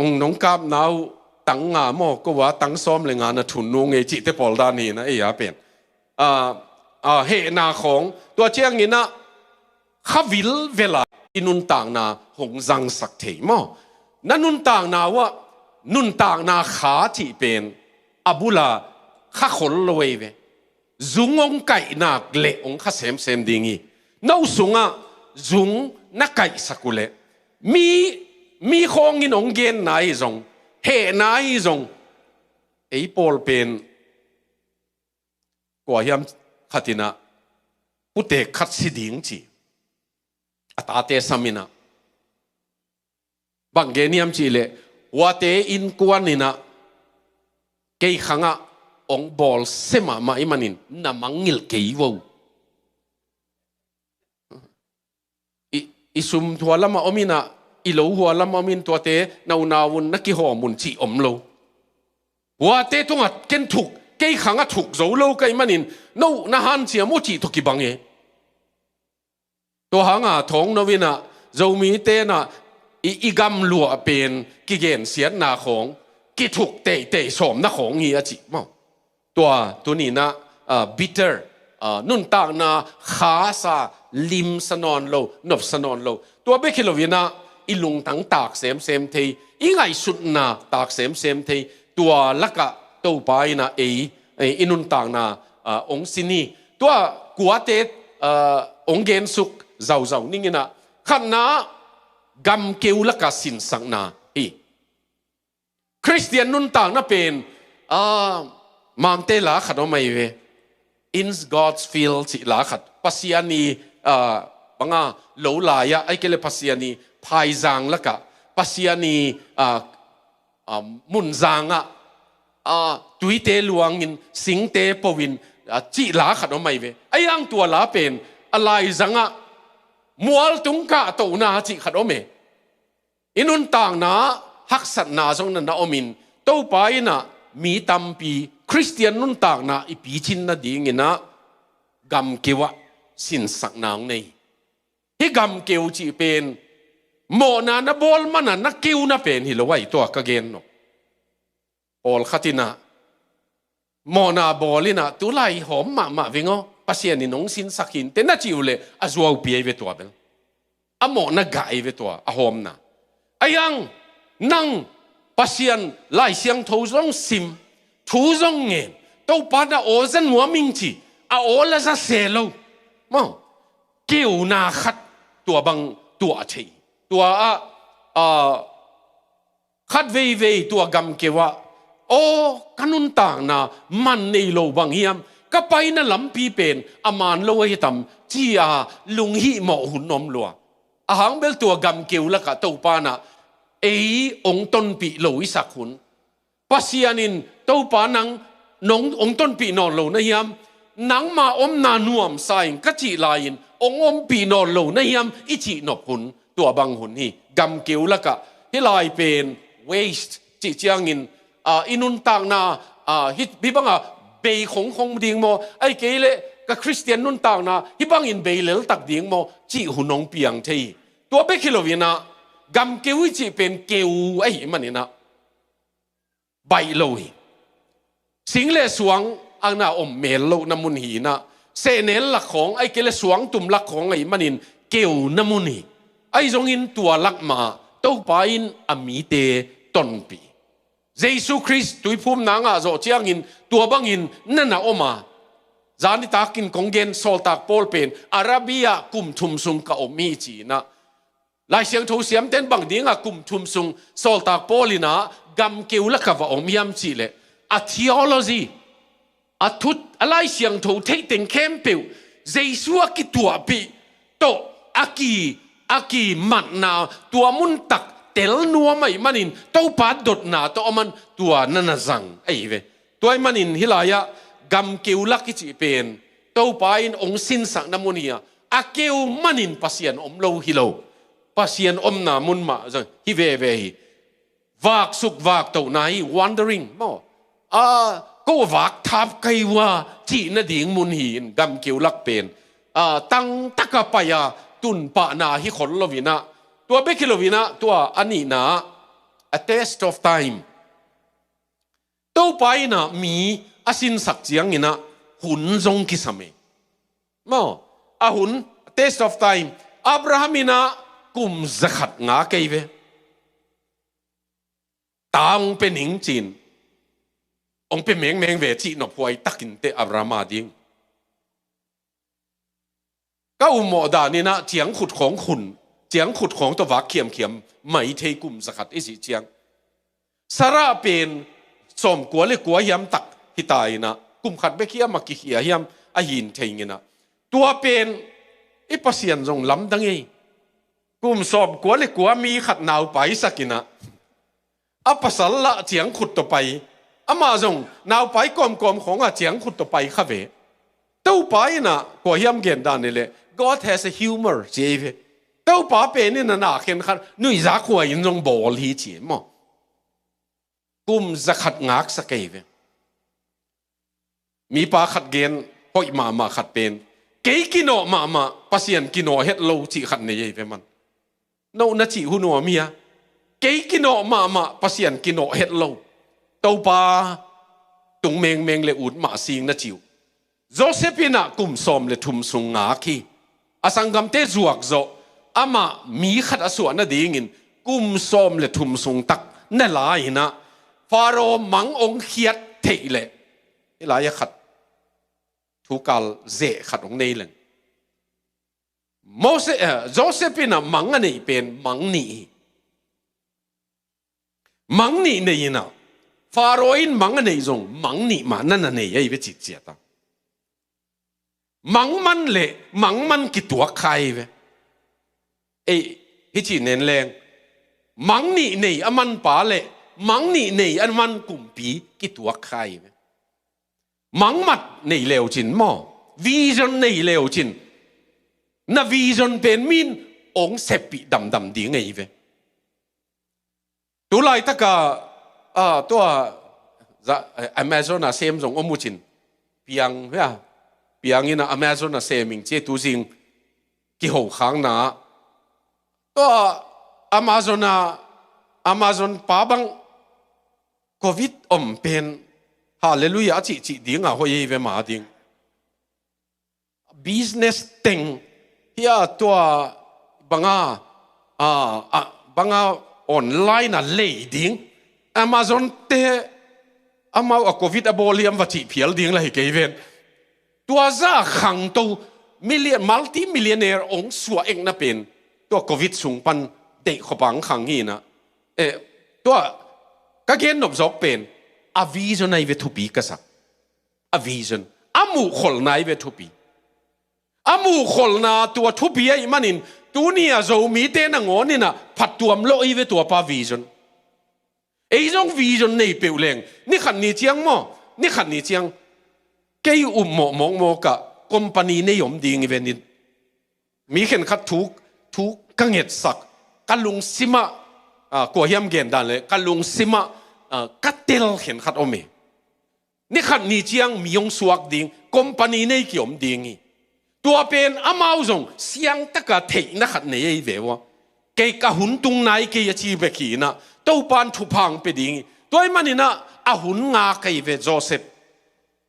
ung nong kapna uh tang nga maw, ko a tang sawm le nga na thun nung ei cihte pawl dan hi na ei a pen. Ah, ah, hehna khawng, tua cianginah kha vilvela i nuntakna hong zangsak thei maw. Na nuntakna uhah nuntakna kha cih pen a bula kha khol lo ei ve. Zung hong kaihnak leh hong kha semsem ding hi. No sungah zung na kaihsak uhleh mi, mi khawngin hong genna hi zong, hehna hi zong, ei pawl pen kua hiam khatinah putek khat si ding ci a tate saminah. Bang gen hiam cihleh, huate innkuan inah kei khangah hong bawlsia mahmah i manin na mangngilh kei vo. I, i sum hua lamah om inah, i lo hua lamah om in tuate na unau un na kihawm un cih om lo. Huate tungah ken thuk, kei khangah thuk zo lo ka hih manin no na hanciam uh cih tawh kibang e. Tua hanga thawng no inah Zomite inah i, i gamluah pen kigensiatna khawng, kithuk teitei sawmna khawng hi a cih maw. Tua tuninah, ah, bitter, ah, nuntakna khasa, limsa nawn lo, nopsa nawn lo. Tua bek hi loinah i lungtang tak semsem thei, i ngaihsutna tak semsem thei. Tua lakah Topa inah ei, ei i nuntakna ah, ong sin hi. Tua kuate, ah, ong gensuk zauzau ning in ah, khatna gamkeu laka sinsakna hi. Khristian nuntakna pen, ah, Mangte la khat om ahi ve. In God's field cih la khat. Pasian i, ah, banga lo lai-ah, ahih kei leh Pasian i phaizang lakah, Pasian i, ah, ah, munzang ah, ah, tuite luangin, singte po-in, ah, cih la khat om ahi ve. Ahi hang tua la pen a laizang ah mualtung kahtohna cih khat om e. I nuntakna haksatna zong na na omin, Topa in ah mi tampi Khristian nuntakna i picin nadingin ah gamkeu ah sinsakna hong nei. Hih gamkeu cih pen mawhna na bawl man a na keuna pen hi lo ahi, tua ka gen nop. Pawlkhat in ah mawhna bawl in ah, tulai hawm mahmah veng aw, Pasian in hong sinsak hi inteh na cih uh leh a zuaupi ahi ve tua bel. A mawhna gah ahi ve tua a hawmna. Ahi hang nang Pasian Lai Siangtho zong sim, thu zong ngen, Topa na aw za nuam ing ci, a aw la za se lo. Maw, keuna khat tua bang tuah thei. Tua ah, ah, khat veivei tua gamkeu ah, aw, ka nuntakna man nei lo bang hiam, ka paina lampi pen a man lo ahi tam, ci-a lunghihmawh hun om lua. A hang bel tua gamkeu lakah Topa in ah ei hong tonpih lo i sak hun. Pasian in, Topa nang nong hong tonpih nawn lo na hiam, nangma omna nuamsa ing ka cih lai-in hong ompih nawn lo na hiam i cih nop hun, tua bang hun hi. Gamkeu lakah hih lai pen waste cih ciangin, ah, i nuntakna, ah, hih, hih banga bei khongkhong ding maw, ahih kei leh ka Khristian nuntakna hih bangin bei leltak ding maw cih hun hong piang thei hi. Tua bek hi lo in ah, gamkeu i cih pen keu ahih man in ah, baih lo hi. Sing le suang a na om mel lohna mun hi in ah, sehnel lak khawng, ahih kei leh suangtum lak khawng ahih manin keuna mun hi. Ahi zongin tua lak mah Topa in a mite tonpih. Jesu Khrist tuiphumna ngah zawh ciangin tua bangin na na om a, zan nitakin kong gen, sawltak Paul pen Arabia kum thum sung ka om hi ci in ah, Lai Siangtho siamten bang dingah kum thum sung sawltak Paul in ah gamkeu lakah va om hiam cih leh, a theology, a thut, a Lai Siangtho theih teng khempeuh Jesu a kituahpih tawh a ki, a kimatna tua mun tak tel nuam ahih manin Topa dotna tawh a man tua na na zang ahi ve. Tua ahih manin hih lai-ah gamkeu lak i cih pen Topa in hong sinsakna mun hi a, a keu manin Pasian om lo hi lo. Pasian omna mun mah zong hi veve hi. Vaksuk vaktohna hi, wandering maw. A, ko vak thap kai ua cih nading mun hi in gamkeu lak pen, a, tangtaka pai-a tunpahna hi khol lo in ah, tua bek hi lo in ah, tua a nihna ah, a test of time. Topa in ah mi a sinsak ciangin ah hun zong kisam e. Maw, a hun, test of time. Abraham in ah kum zakhat ngak ei ve. Ta hong pia ning ci-in, hong pia mengmeng ve cih nophuai takin teh Abraham a ding. Ka ummawh dan in ah ciangkhut khawng khun, ciangkhut khawng tawh vak khiamkhiam mai thei kum zakhat i cih ciang, Sarah pen sawmkua le kua hiam tak hi ta in ah, kum khat bek hiam a kikhia hiam a hin thei ing in ah. Tua pen i Pasian zong lamdang ei. Kum sawmkua le kua mi khat naupai sak in ah, a pasal lah ciangkhut tawh pai. Amah zong naupai kawmkawm khawngah ciangkhut tawh pai kha ve. Topa in ah kua hiam gen dan ni leh, God has a humor ci ei ve. Topa pen in ah na khen khat nuihzak huai in zong bawl hi ci ei maw. Kum zakhat ngaksak ei ve. Mipa khat gen hoih mahmah khat pen, kei kinawh mahmah Pasian kinawh het lo cih khat nei ei ve man. No na cih hun uh a mi a, kei kinawh mahmah Pasian kinawh het lo. Topa tung mengmeng le ut mah sing na ci uh. Joseph in ah kum sawm le thum sung ngak hi. A sanggamte zuak zawh, amah mi khat a suah nadingin kum sawm le thum sung tak na lai in ah, Pharaoh mang hong khiat theih leh, hih lai-ah khat thukal zeh khat hong nei leng. Mose, eh, Joseph in a mang a neih pen mang nih hi. Mang nih nei in a, Pharaoh in mang a neih zong mang nih mah na na nei ahi ve cih ciat a. Mang man le mang man kituak kha ahi ve. Ei, hi cih nen leng. Mang nih nei a man pa le mang nih nei a man kumpi kituak kha ahi ve. Mang mat nei leu cin maw, vision nei leu cin, na vision pen min ong seppih damdam ding ahi ve. Tulaitaka, ah, tua, za, eh, Amazon a sem zong om uh cin. Piang, ya. Piang in a Amazon a sem ing ci e, tuzing kiho khangna. Tua Amazon a, Amazon pa bang covid om pen, hallelujah, a cihcih ding a hoih ahi ve ma ding. Business teng hi a, tua banga, a, a, banga online a lei ding. Amazon te amau a covid a bawl hiam va cih phial ding la hi kei ven. Tua za khangto million, multi-millionaire ong suah ekna pen tua covid sung pan deih khopang khang hi na. Eh, tua ka gen nop zawk pen a vision ahi ve thupi ka sak. A vision, a muhkholhna ahi ve thupi. A muhkholhna tua thupi ahih manin tuni a Zomite nangawn in a phattuam lawh ahi ve tua pa vision. Ei zong vision nei peuh leng, ni khat ni ciang maw, ni khat ni ciang kei upmawh mawkmawk ah company nei om ding hi ve nin. Mi khenkhat thu, thu ka ngetsak, ka lungsim ah, ah, kua hiam gen dan le, ka lungsim ah, ah, ka tel khenkhat om e. Ni khat ni ciang mi hong suak ding, company nei kiom ding hi. Tua pen amau zong siangtaka theihna khat nei ahi ve ua. Kei ka hun tung nai kei a ci bek hi na, Topan thupha hong pia ding hi. Tua ahih manin a, a hun ngak ahi ve Joseph.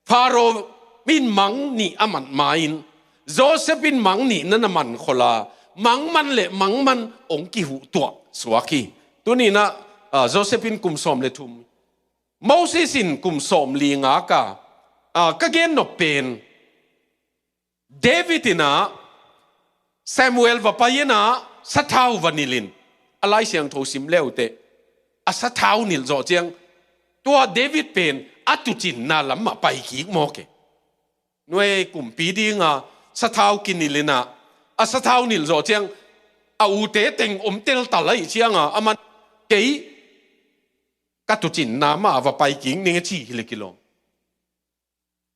Pharaoh in mang nih a man ma-in, Joseph in mang nih na na man khol a, mang man le mang man hong kihuh tuah suak hi. Tuni na, ah, Joseph in kum sawm le thum, Moses in kum sawm li ngak a, ah, ka gen nop pen, David in a, Samuel va pai in a, sathau va nilh in, a Lai Siangtho sim le uh teh, a sathau nilh zawh ciang, tua David pen a tuucinna lam mah pai kik mawk e. Nuai kumpi ding a sathau kinilh in a, a sathau nilh zawh ciang, a ute teng om teltal ahih ciang a, aman kei ka tuucinna mah va pai kik ning a ci hi le kilawm.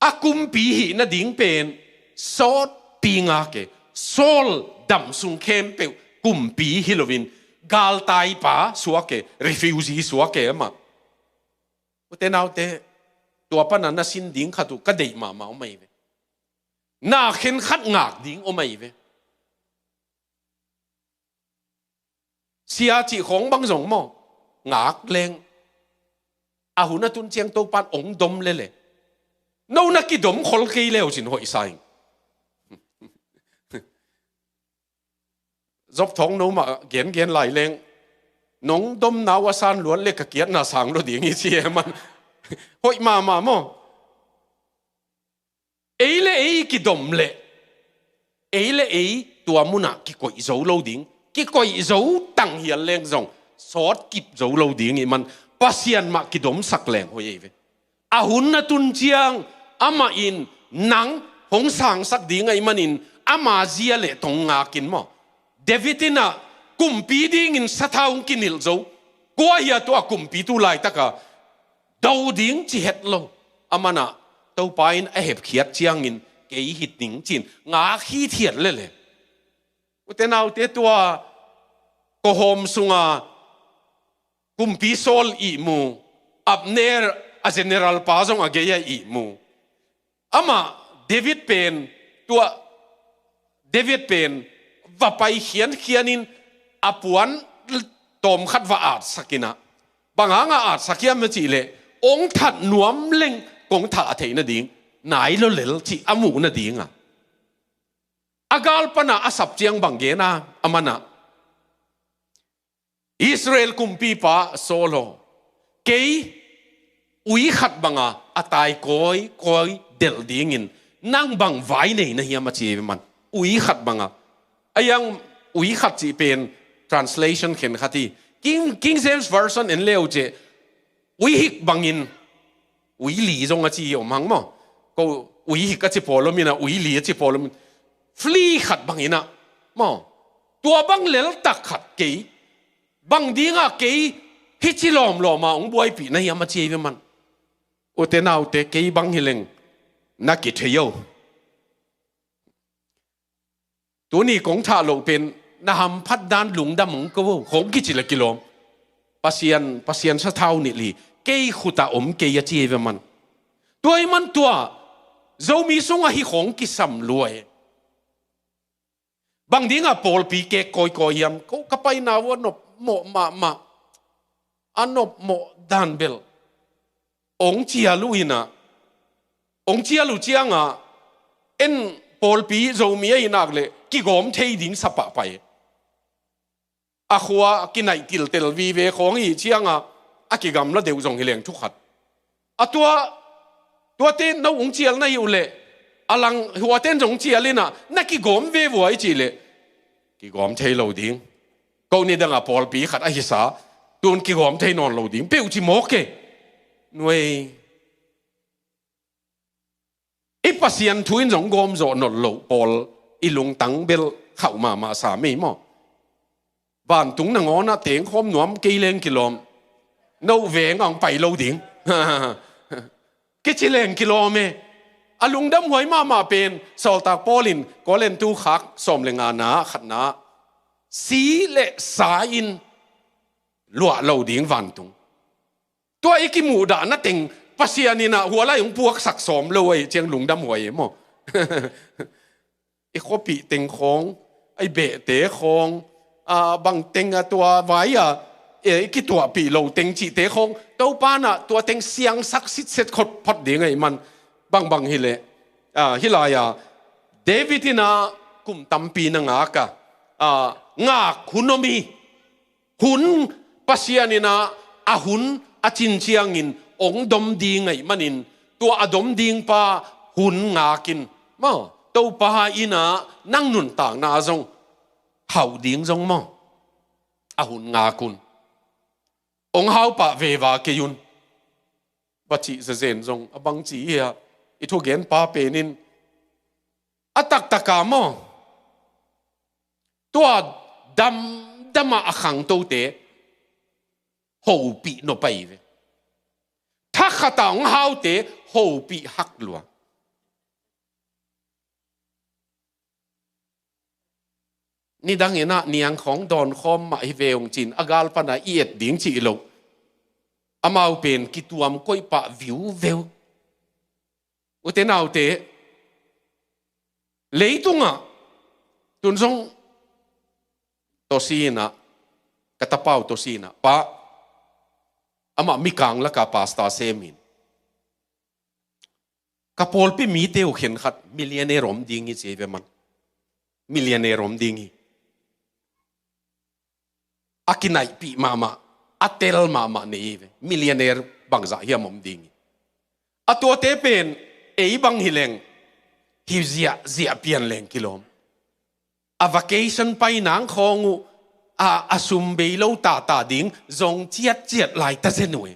A kumpi hih nading pen sawtpi ngak e, Saul dam sung khempeuh kumpi hi loin, galtaipa suak e, refugee suak e amah. Ute naute, tua pan a na sin ding khat uh ka deih mahmah om ahi ve. Na khenkhat ngak ding om ahi ve. Sia cih khawng bang zong maw, ngak leng. A hun a tun ciang Topan ong dom lele. No na kidom khol kei le uh cin hoih sa ing. Job Thawng no mah gengen lai leng, nong domna uh a san luat le ka kiatna sang lo ding hi ci e man. Hoih mahmah maw. Ei le ei kidom le, ei le ei tua munah kikoih zo lo ding, kikoih zo tang hial leng zong sawt kip zo lo ding ih man, Pasian mah kidomsak leng hoih ei ve. A hun na tun ciang amah in nang hong sangsak ding ahih manin ama zia le tong ngakin maw. David in ah kumpi dingin sathau hong kinilh zo. Kua hi a tua kumpi tu laitaka do ding ci het lo. Aman ah Topa in a hepkhiat ciangin kei hi ding cin ngak hithiat lele. Ute naute, tua kawhawm sunga kumpi Saul ihmu, Abner a general pa zong a gei-a ihmu. Amah David pen, tua David pen va pai khiankhianin a puan tawmkhat va atsak in ah, bang hanga atsak hiam a cih leh, ong that nuam leng kong thah theih nading nai lo lel cih a muh nadinga. A gal pana a sap ciang bang gen a, aman ah, Israel kumpipa Saul aw, kei ui khat banga a tai kawikawi delh dingin Nang bang vai nei na hiam a ci ve man. Ui khat banga. A yang ui khat cih pen translation khen khat hi. King, King James Version en leu ceh. Ui hik bangin. Ui li zong a ci hi om hang maw. Ko ui hik a ci pawl om ina, ui li a ci pawl om in. Flea khat bangin a. Maw. Tua bang lel tak khat kei. Bang dinga kei. Hi ci lawmlawma ong buaipih na hiam a ci ve man. Ute naute kei bang hi leng. Na kithei o. Tuni kong thah loh pen na hamphat dan lungdam hong ko o, khong kici le kilawm. Pasian, Pasian sathau nih li, kei khuta om kei a ci ve man. Tua i man tua, Zomi sungah hi khong kisam luai. Bang dinga pawlpi kek kawikawi hiam, ko ka paina uh a nop mawh mahmah. A nop mawh dan belh. Ong cial uh ina. Ong cial uh cianga. En pawlpi Zomi a inak le. Kigawm thei ding sapah pai. A khua kinaih tiltel vive khawng hi cianga. A kigamla deuh zong hi leng thukhat. A tua, tuate no ong cial na hi uh le. A lang huaten zong cial ina. Na kigawm ve vua i cih le. Kigawm thei lo ding. Ko ni danga pawlpi khat a hisa, tun kigawm thei nawn lo ding. Peuh ci mawk e. Nuai. I Pasian thu in zong gawm zawh nawn lo pawl i lungtang belh khauh mahmah sa mei maw. Vantung nangawnah tengkhawm nuam kei leng kilawm. No veng ang pai lo ding. Kici leng kilawm e. A lungdam huai mahmah pen, sawltak Paul in, Korintu khak sawm le nga na, khatna. Si le sa in luah lo ding vantung. Tua i kimuhdah na teng, Pasian in a hualai hong puaksak sawm lo ai ciang lungdam huai e maw. I khuapih teng khawng, a i behte khawng, a bang teng a tua vai a, e, i kituahpih lo teng cihte khawng, Topa na tua teng siangsak sitset khot phot ding a i man, bangbang hi leh, a, hi lai a, David in a kum tampi na ngak a, a, ngak hun om hi, hun Pasian in a, a hun a cin ciangin ong dom ding a i manin, tua a dom ding pa hun ngakin, maw, Topa in a nang nuntakna zong, hauh ding zong maw. A hun ngak un. Ong hau pah veva kei un. Bacih zezen zong, a bang ci hi a, i thugen pa penin. A taktaka maw. Tua damdama a khangtote, hopih nop ai ve. Thakhata ong haute, hopih hak lua. Nidang in a niang khawng dawn khawm mah hi ve ung cin, a gal pana i et ding cih lo. Amau pen kituam koih pah viuveu. Ute naute, leitungah, tun zong Tosi in a, ka tapau Tosi in a, pa, amah Mikang laka pastor semin. Ka pawlpi mite uh khenkhat millionaire om ding hi ci ve man. Millionaire om ding hi. A kinaihpih mahmah, a tel mahmah nei hi ve. Millionaire bangzah hiam om ding hi. A tuate pen, ei bang hi leng, hi ziahziah pian leng kilawm. A vacation pai nang khawng uh, a, a sum bei lo tata ding, zong ciatciat lai ta zen uh e.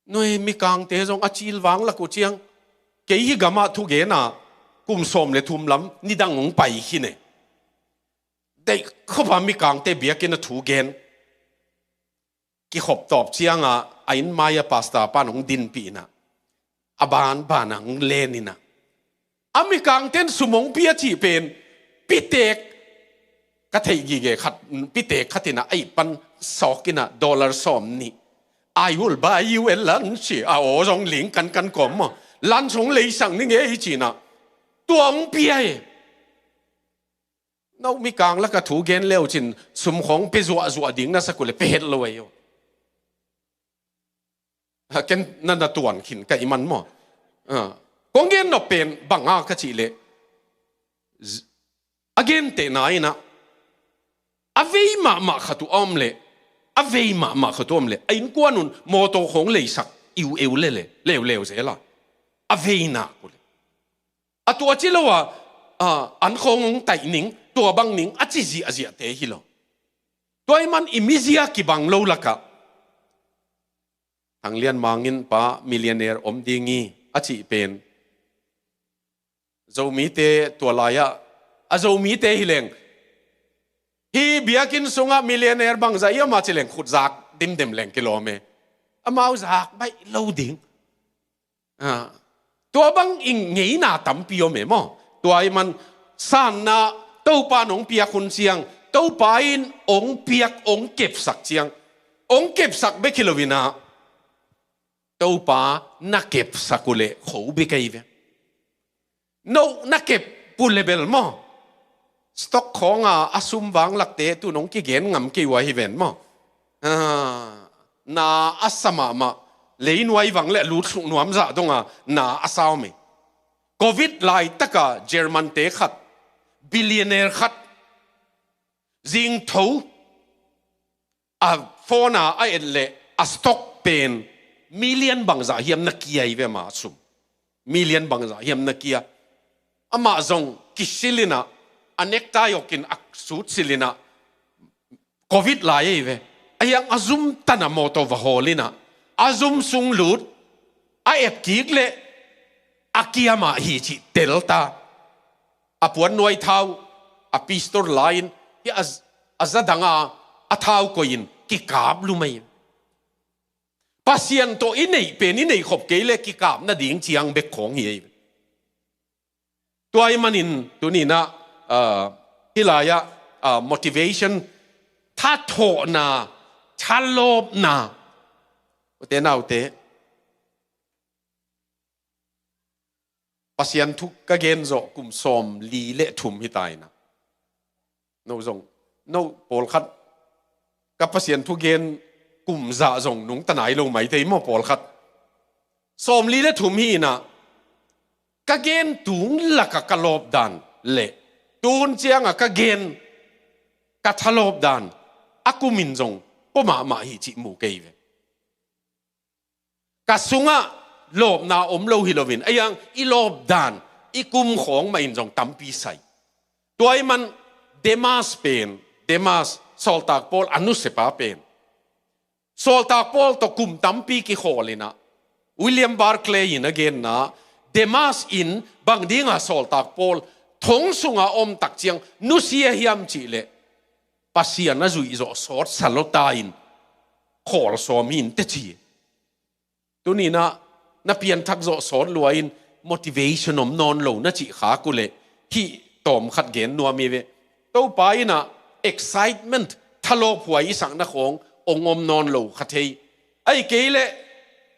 Nui Mikangte zong a cil vang lak uh ciang. Kei hi gamah thugena, kum sawm le thum lam, nidang ong pai hi ne. Deih khop a Mikangte biakinn a thugen. Kikhop tawp cianga, a inn mai a pastor pan ong dinpih ina. A ban bana ong len ina. A Mikangten sum ong pia cih pen, pitek, ka theih gige khat, pitek khat ina, a ih pan sawk ina, dollar sawm nih. I will buy you a lunch, a aw zong ling kankan kawm maw. Lunch hong leisak ning e i cina. Tua hong pia e. No Mikang laka thu gen leu cin, sum khawng pe zuahzuah ding na sak uh le pe het lo ahi aw. Ha, ken na na tuan khin ka i man maw. Ah. Kong gen nop pen banga ka cih leh. Z-, a gentehna ina. A vei mahmah khat uh a om leh. A vei mahmah khat uh a om leh. A innkuan un mawtaw khawng leisak. Iu eu le le. Leuleu zela. A vei nak uh leh. A tua ci lo a, a, an khawng hong taih ning, tua bang ning a ci ziahziahte hi lo. Tua ahih man i mizia kibang lo lakah Thang Lian Mang in pa millionaire om ding hi a cih pen Zomite tua lai-ah, a Zomite hi leng, hih biakinn sungah millionaire bangzah hiam a ci leng khutzak dimdem leng kilawm e. Amau zak baih lo ding. Ah, tua bang i ngeina tampi om e maw. Tua ahih man sanna Topa in hong piak hun ciang, Topa in hong piak, hong kepsak ciang, hong kepsak bek hi lo-in ah, Topa na kepsak uh leh kho bek ahi ve. No na kep uh leh bel maw, stock khawng a a sum vanglakte tu-in hong kigen ngam kei uh ahi ven maw. Ah, na a sa mahmah, leinuai vang leh lutsuk nuam zah dong a na a sa om hi. Covid laitaka German-te khat, billionaire khat, zingtho a phone a a et leh a stock pen million bangzah hiam na kia hi ve, ama sum. Million bangzah hiam na kia. Amah zong kisil-in ah, a necktie awkin a suit sil-in ah, Covid lai ahi ve. Ahi hang a zum tan a mawtaw va hawl-in ah, a zum sung lut, a et kik leh a kia mah hi cih tel ta. A puannuai thau, a pistol la-in, hih a, a za dang a, a thau koih-in kikap lum ahi. Pasian tawh i neih pen i neih khop kei leh kikap nading ciang bek khawng hi ahi. Tua ahih manin tuni-in ah, ah, hih lai-ah, ah, motivation, thathawhna, thalawpna. Ute naute, Pasian thu ka gen zawh kum sawmli le thum hi ta-in ah. No zong, no pawlkhat, ka Pasian thu gen kum zah zong nungta nai lo maithei maw pawlkhat. Sawmli le thum hi-in ah, ka gen tung lakah ka lawp dan le tuhun ciangah ka gen, ka thalawp dan, a kum in zong pua mahmah hi cih mu kei ve. Ka sungah lawpna om lo hi lo-in, ahi hang i lawp dan, i kum khawng mah in zong tampi sai. Tua ahih man Demas pen, Demas, Sawltak Paul a nusiapa pen, Sawltak Paul tawh kum tampi kikhawl-in ah, William Barclay in a genna, Demas in bang dinga Sawltak Paul thong sungah om tak ciang nusia hiam cih leh, Pasian a zuih zawh sawt sa lawta-in khawl sawm hi inteh ci. Tuni-in ah na pianthak zawh sawt lua-in motivation om nawn lo na cih khak uh leh, hih tawm khat gen nuam hi ve. Topa in ah excitement, thalawphuai i sakna khawng hong om nawn lo kha thei. Ahih kei leh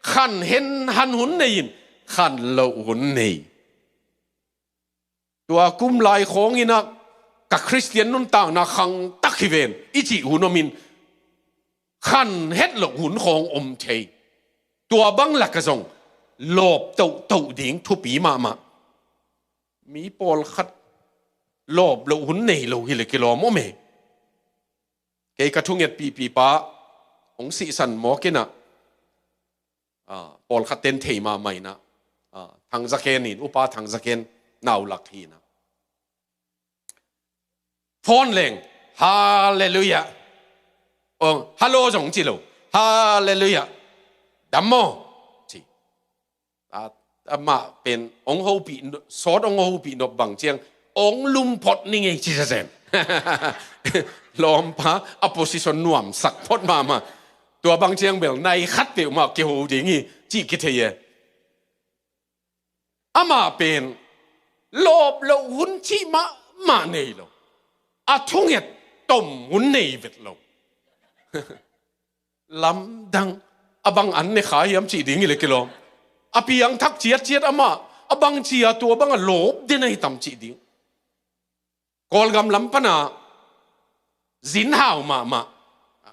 khan hen han hun nei-in, khan loh hun nei. Tua kum lai khawng in ah ka Khristian nuntakna khangtak hi ven i cih hun om-in, khan het loh hun khawng om thei. Tua bang lakah zong lawp tohtoh ding thupi mahmah. Mi pawlkhat lawp loh hun nei lo hi leh kilawm om e. Kei ka thungetpihpihpa hong sihsan mawk in ah, ah, pawlkhatte in thei mahmah in ah, ah, Thang Za Khen in, Upa Thang Za Khen naulak hi-in ah, phone leng, "Halleluiah." Ong, "Hallo" zong ci lo. "Halleluiah. Dam maw?" ci. Ah, amah pen hong hopih no-, sawt hong hopih nop bang ciang, hong lum phot ning ei ci zenzen. Lawmpa a position nuamsak phot mahmah. Tua bang ciang bel nai khat peuhmah kiho ding hi cih kithei e. Amah pen lawp loh hun cih mahmah nei lo. A thunget tom hun nei vet lo. Lamdang, a bang an ne kha hiam cih ding hi leh kilawm. A piangthak ciatciat amah, a bang ci-a tua bangah lawp den ahi tam cih ding. Kawlgam lam pana zin hau mahmah,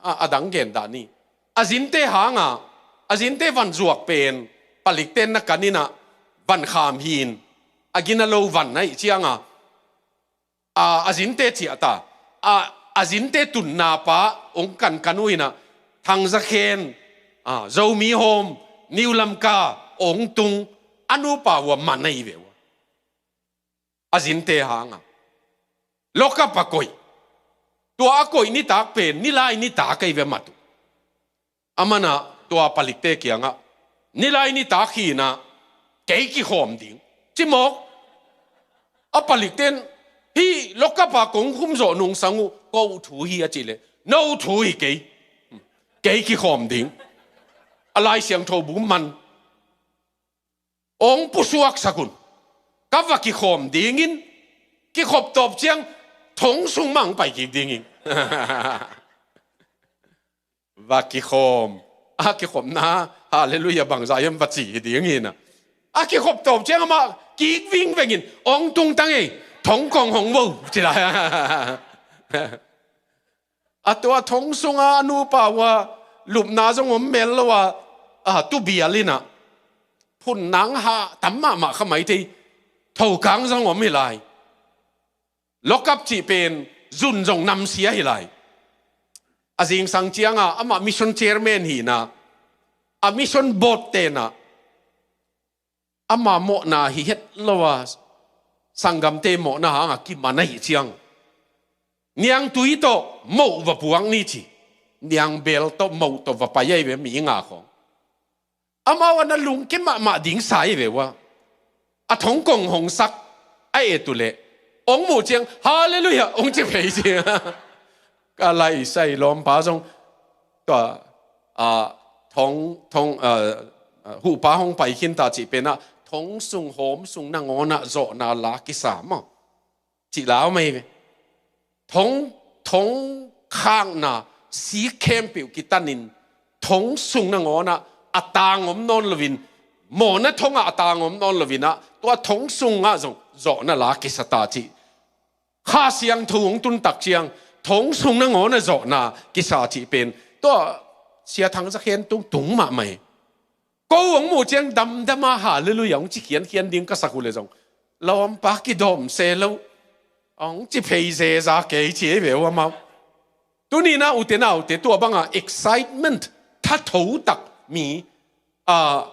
a, a dang gen dah ni. A zinte hanga, a zinte van zuak pen, palikte in na kan in ah, van kham hi-in, a gina lo van ahih cianga, a, a zinte ciah ta. A, a zinte tunna pa hong kankan uh in ah, Thang Za Khen, a, Zomi Home, New Lamka, hong tung, a nupa uh a man ahi ve uh. a zinte hangah. Lockup a koih. Tua a koih nitak pen, nilai nitak ahi ve mah tu. Aman ah tua palikte kiangah, nilai nitak hi-in ah, kei kikhawm ding. Ci mawk. A palikten, hih lockup a kong khum zawh nungsang uh, ko thu hi a cih leh, no thu hi kei. Kei kikhawm ding. A Lai Siangtho bu man. Ong pusuaksak un. Ka va kikhawm dingin, kikhop tawp ciang, thong sung mah ong pai kik dingin. Va kikhawm. A kikhopna, halleluiah, bangzah hiam va ci hi dingin ah. A kikhop tawp ciang amah kik vingvengin, ong tungtang ei, thong kong hong vo, ci lai. A tua thong sungah a nupa uh a lupna zong om mel lo a, a, tubial in ah. Phun nang hah tam mahmah kha mai thei, thokang zong om hi lai. Lockup cih pen zun zong namsia hi lai. A zingsang ciangah amah mission chairman hi-in ah, a mission board ten ah, ama mawhna hi het lo a, sanggamte mawhna hangah kiman ahih ciang, niangtui tawh moh va puak ni ci. Niangbel tawh moh tawh va pai ahi ve, mi nga khawng. Amau a na lungkim mahmah ding sa ahi ve uh a. A thong kong hong sak a et uh leh, ong muh ciang, halleluiah, ong ci phei ci. Ka lai sai lawmpa zong, tua, a, thong, thong, a, a, huhpa hong pai khin ta cih pen ah, thong sung hawm sung nangawn ah zawhna la kisa maw, cih la om ahi ve. Thong, thong khakna sik khempeuh kitanin, thong sung nangawn ah a tang om nawn loin, mawhna thong ah a tang om nawn loin ah, tua thong sungah zong zawhna la kisa ta cih. Kha Siangtho hong tun tak ciang, thong sung nangawn ah zawhna kisa cih pen, tua Sia Thang Za Khen tung tung mahmah hi. Ko ong muh ciang damdam a, halleluiah, ong ci khiankhian ding ka sak uh leh zong, lawmpa kidawm se lo, ong ci phei zeza kei ci ahi ve uh amau. Tuni-in ah ute naute, tua bangah excitement, thatho tak mi, a,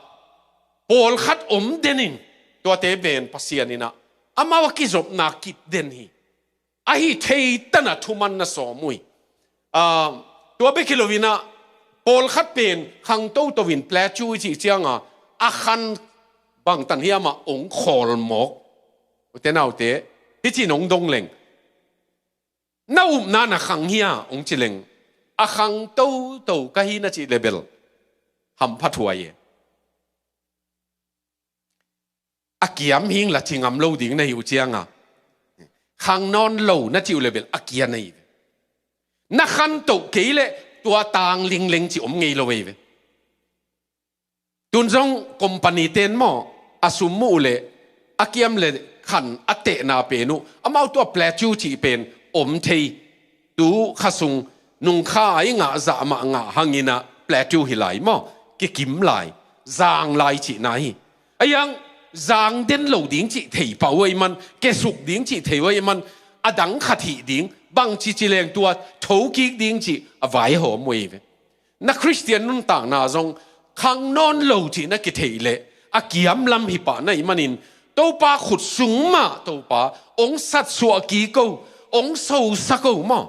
pawlkhat om den in, tuate pen Pasian in ah amau a kizopna kip den hi. Ahi thei tan ah thuman na sawm uh hi. A, tua bek hi loin ah, pawlkhat pen khang toto in plateau i cih ciangah, a khan bangtan hiam ah ong khawl mawk. Ute naute, hih ci-in ong dong leng, na upna na khang hia ong ci leng, a khang toto ka hi na cih leh bel hampha thuai e. A kiam hing la ci ngam lo ding na hi uh ciangah, khang nawn lo na cih uh leh bel a kia na hi ve. Na khantoh kei leh tua tang lingleng cih om ngei lo ahi ve. Tun zong company ten maw, a sum muh uh leh, a kiam leh khan a tehna pen uh, amau tua plateau cih pen om thei. Tu kha sung nungkha a i ngah zah mah ngah hangin ah plateau hi lai maw, kikim lai, zang lai cihna hi. Ahi hang zang den lo ding cih thei pah uh ahih man, kiasuk ding cih thei uh ahih man, a dang khat hih ding, bangci ci leng tua thokik ding cih a vaihawm uh ahi ve. Na Khristian nuntakna zong khang nawn lo cih na kitheih leh a kiam lam hi pah na hih manin, Topa khut sung mah Topa ong satsuah kik o, ong sosak o maw.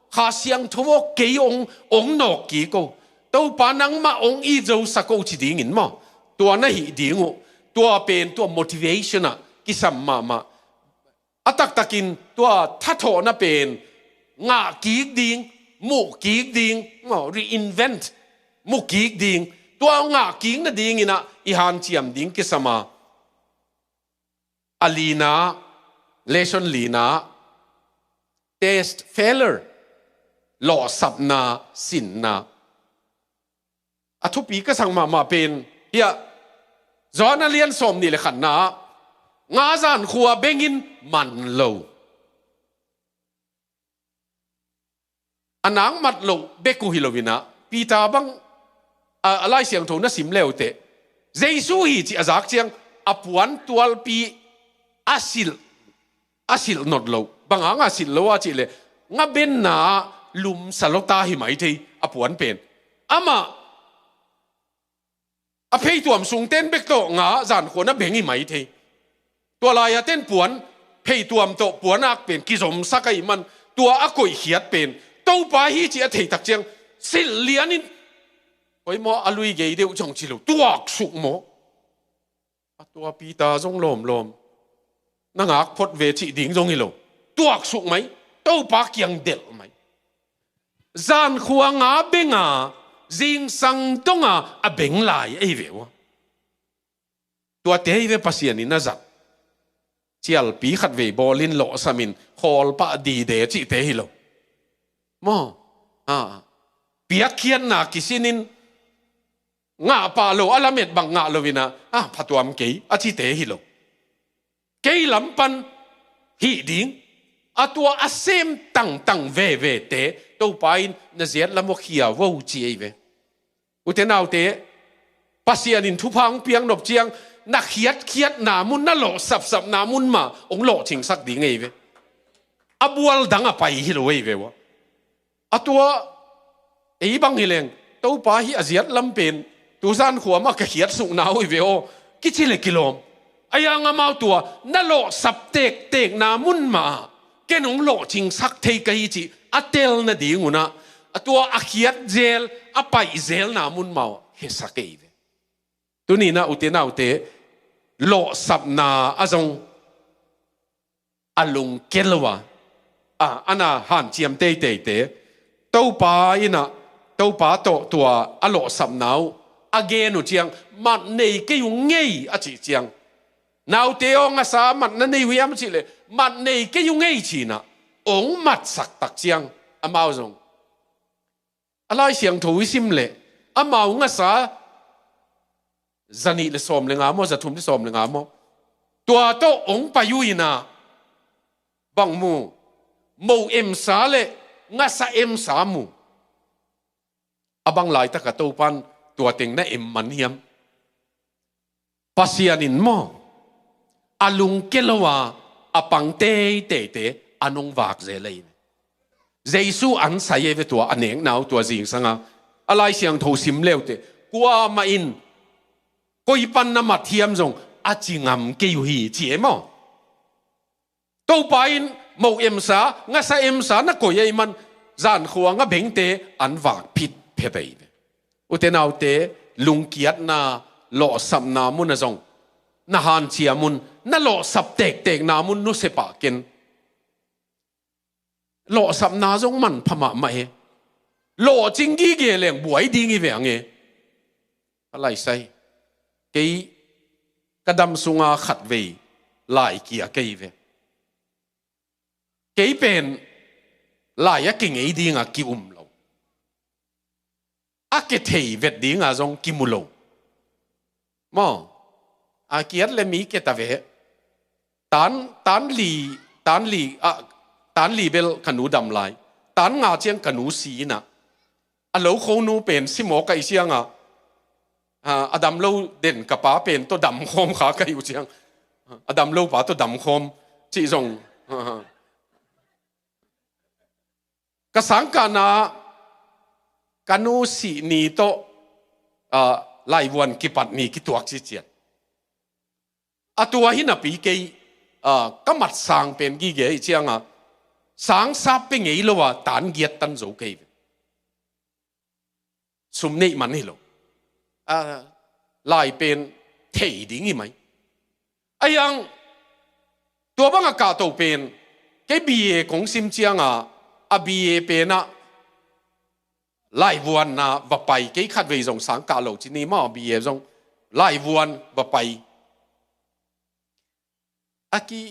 Kha Siangtho aw, kei ong, ong nawk kik o. Topa nangmah ong it zosak o ci dingin maw. Tua na hih ding uh. Tua pen, tua motivation ah kisam mahmah. A taktakin tua thathawhna pen ngah kik ding, muh kik ding, maw, reinvent, mu kik ding. Tua ngah kik nadingin ah i hanciam ding kisam a. A lina, lesson lina, test failure, lawhsapna, sinna. A thupi ka sak mahmah pen, hiah, Johan a lian sawm nih le khatna ah, nga zankhua bengin man lo. A nang mat loh bek uh hi loin ah, Peter bang, a, a Lai Siangtho na sim le uh teh, Jesu hi cih a zak ciang, a puan tualpi a silh, a silh not loh. Bang hang a silh lo a cih leh, nga benna ah lumsa lota hi mai thei, a puan pen. Amah, a pheituam sungten bek tawh nga zankhua na beng hi mai thei. Tua lai-a ten puan Pheituam tawh puanak pen kizomsak ahih man, tua a koihkhiat pen Topa hi cih a theitak ciang silh lianin, koi maw, a lui gei deuh zong ci lo, tuaksuk maw. A tua Peter zong lawmlawm, na ngak phot ve cih ding zong hi lo, tuaksuk mai, Topa kiang delh mai. Zankhua nga benga, zingsang donga a beng lai ei ve ua. Tuate hi ve Pasian in a zat. Cialpi khat vei bawlin lawhsamin khawlpah dide cihte hi lo. Maw? A, piakkhiatna kisinin ngah pah lo, a lamet bang ngah lo inah, a, phatuam kei a cite hi lo. Kei lam pan hih ding, a tua a sem tangtang vevete Topa in na ziat lam aw khia vo ci ei ve. Ute naute, Pasian in thupha hong piak nop ciang, na khiatkhiatna mun, na lawhsapsapna mun mah hong lawhcingsak ding ei ve. A bual dang a pai hi lo ei ve ua. A tua, ei bang hi leng, Topa hi a ziat lam pen, tu zankhua mah ka khiatsukna uh hi ve aw, kici le kilawm. A yang amau tua, na lawhsap tektekna mun mah, ken hong lawhcingsak thei ka hi cih a tel nading unah, a tua a khiat zel, a paih zelna mun mah uh, hesak ei ve. Tuni inah ute naute, lawhsapna a zong, a lungke lo a, a, a na hanciam teiteite, Topa inah, Topa tawh tua a lawhsapna uh a gen uh ciang, mat nei kei uh ngei a cih ciang, naute aw, ngasa mat na nei uh hiam cih leh, mat nei kei uh ngei cinah hong matsak tak ciang, amau zong a Lai Siangtho i sim leh, amau ngasa zanih le sawm le nga maw, zathum le sawm le nga maw, tua tawh hong pai uh inah, bang mu? Mo emsa le ngasa emsa mu. A bang laitak a Topan tua teng na em man hiam? Pasian in maw, a lungke lo a, a pang teiteite a nong vak zel ei. Jesu an sai ei ve tua a nekna uh tua zingsanga, a Lai Siangtho sim leute, kuamah in koi pan na mat hiam zong a ci ngam kei uh hi ci ei maw. Topa in mo emsa, ngasa emsa na koih ahih man, zankhua nga bengte an vak phitphet ei ve. Ute naute, lungkiatna, lawhsapna mun a zong, na hanciam un, na lawhsap tektekna mun nusia pah ken. Lawhsapna zong manpha mahmah hi. Lawhcing gige leng buai ding hi ve ang e. A laisai. Kei ka dam sunga khatvei lai kia kei ve. Kei pen lai a kingei dinga ki-um lo. A kithei vet dinga zong kimu lo. Maw? A kiat le mi keta ve. Tan, tan li, tan li, a, tan li bel ka nu dam lai. Tan nga ciang ka nu si inah. A lo kho nu pen si mawk ka i cianga. A, a dam lo den ka pa pen tawh dam khawm kha ka i uh ciang. A dam lo pa tawh dam khawm cih zong. Ka sangkahna ka nu sih ni tawh, a, laivuan kipat ni kituak ciciat. A tua hi napi kei, a, ka mat sang pen gige i cianga, sang sap pe ngei lo a tan giat tan zo kei ve. Sum neih man hi lo. A, lai pen thei ding hi mai. A yang, tua banga kahto pen, kei B A kong sim cianga, a B A penah, laivuanna va pai, kei khatvei zong sang kah lo ci ni maw, B A zong laivuan va pai. A ki,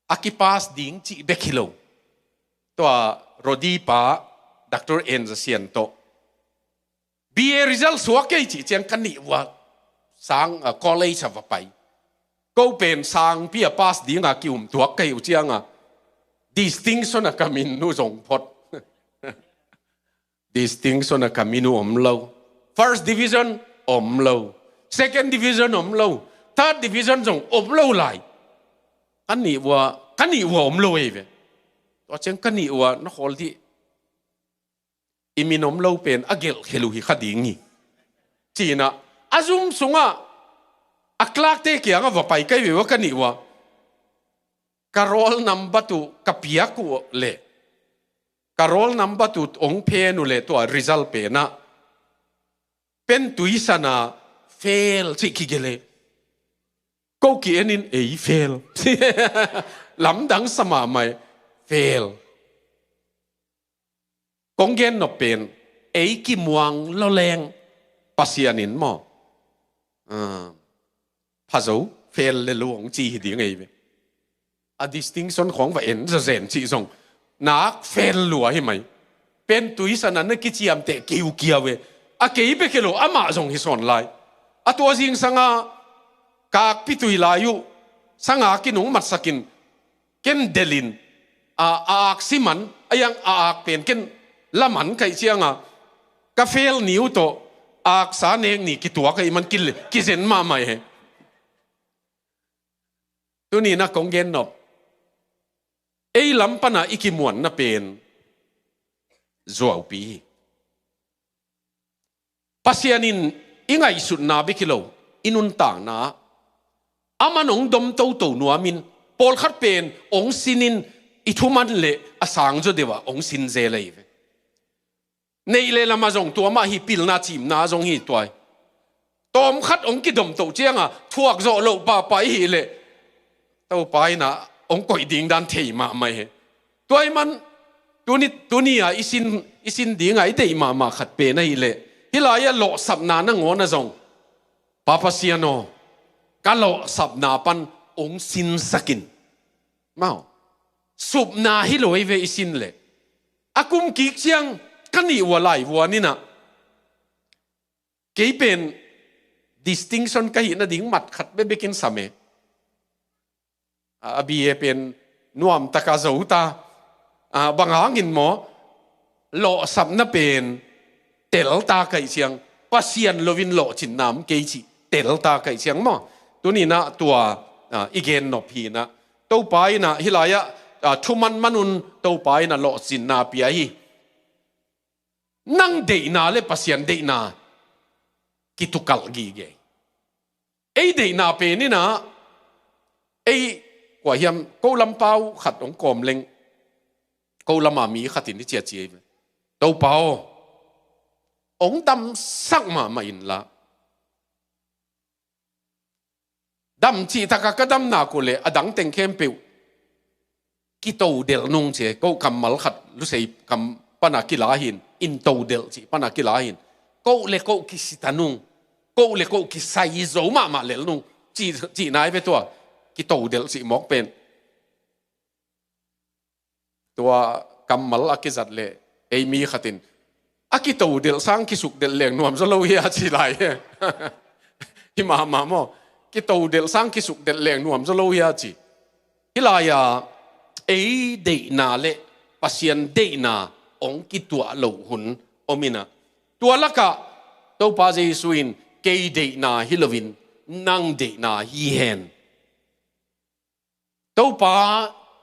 a kipass ding cih bek hi lo. Tua Rodi pa, Doctor N Zasian tawh. B A result suak kei cih ciang ka nih ua sang, a, college a va pai. Ko pen sangpi a pass dinga ki-um tuak kei uh cianga. Distinction a ka min uh zong phot. Distinction a ka min uh om lo. First division om lo. Second division om lo. Third division zong om lo lai. Ka nih ua, ka nih ua om lo ei ve. Tua ciang ka nih ua na khawl dih. I min om lo pen a gelh khel uh hi kha ding hi. Cinah, a zum sungah, a clerk te kiangah va pai kei ve ua ka nih ua. ka roll number tu ka piak uh leh, ka roll number tu ong phen uh leh tua result pen ah, Pen Tuisan ah fail cih kigelh e. Ko ki-en in ei fail. Lamdang sa mahmah e, fail. Kong gen nop pen, ei kimuang lo leng Pasian in maw, ah, pha zo, fail le lo ong ci hi ding ei ve. A distinction khawng va en zazen cih zong nak fail lua hi mai. Pen Tuisan ah na kiciamteh kiukiau e. A kei bek hi lo, amah zong hi sawn lai. A tua zingsang ah ka akpi tui lai uh, sang akin ong matsak in, ken delh in, a, a ak si man, a iang a ak pen ken la man ka hih ciang a, ka fail ni uh tawh a ak sa nek ni kituak ahih man ki, kizen mahmah e. Tuni-in ah kong gen nop, ei lam pan ah i kimuanna pen zuaupi hi. Pasian in i ngaihsutna bek hi lo, i nuntakna ah, aman ong dom toto nuam in, pawlkhat pen ong sin in, i thuman leh a sangzaw deuh ah ong sin zel ahi ve. Neih le lam ah zong tua mah hi, pilna ciimna zong hi tua hi. Tawmkhat ong kidom toh ciang a thuak zawh loh pahpah i hih leh, Topa in ah ong koih ding dan thei mahmah hi. Tua ahih man, tuni, tuni a i sin, i sin ding a i deih mahmah khat pen ahih leh, hih lai ah lawhsapna nangawn ah zong, Pa Pasian aw, ka lawhsapna pan ong sinsak in. Maw, supna hi lo ei ve i sin leh. A kum kik ciang ka nih ua lai vuan in ah, kei pen distinction ka hih nading mat khat bekbek in sam e. A, a B A pen nuam tak a zo ta. A, bang hangin maw, lawhsapna pen tel ta ka hih ciang, Pasian lo in lawhcinna om kei cih tel ta ka hih ciang maw. Tuni-in ah tua, a, i gen nop hi-in ah, Topa in ah hih lai ah, a, thuman man un, Topa in ah lawhcinna pia hi. Nang deihna le Pasian deihna kitukalh gige. Ei deihna pen in ah, ei, kua hiam, ko lam pau khat ong kawm leng, ko lam a mi khat in hih ci a ci hi ve. Topa aw, ong damsak mahmah inla, dam cih tak a ka dam nak uh leh a dang teng khempeuh kitodelh nung ci e. Ko kammal khat Lusei kam pan a kila hi-in, intodelh cih pan a kila hi-in, ko le ko kisita nung, ko le ko kisai zo mahmah lel nung cih, cihna hi ve tua, kitodelh cih mawk pen. Tua kammal a kizat leh, ei mi khat in, a kitodelh sang kisukdelh leng nuam zaw lo hia ci lai. Hi mahmah maw. Kitodelh sang kisukdelh leng nuam zaw lo hia ci. Hih lai ah, ei deihna le Pasian deihna ong kituah loh hun om in ah, tua lak ah Topa Jesu in, kei deihna hi lo in, nang deihna hi hen. Topa,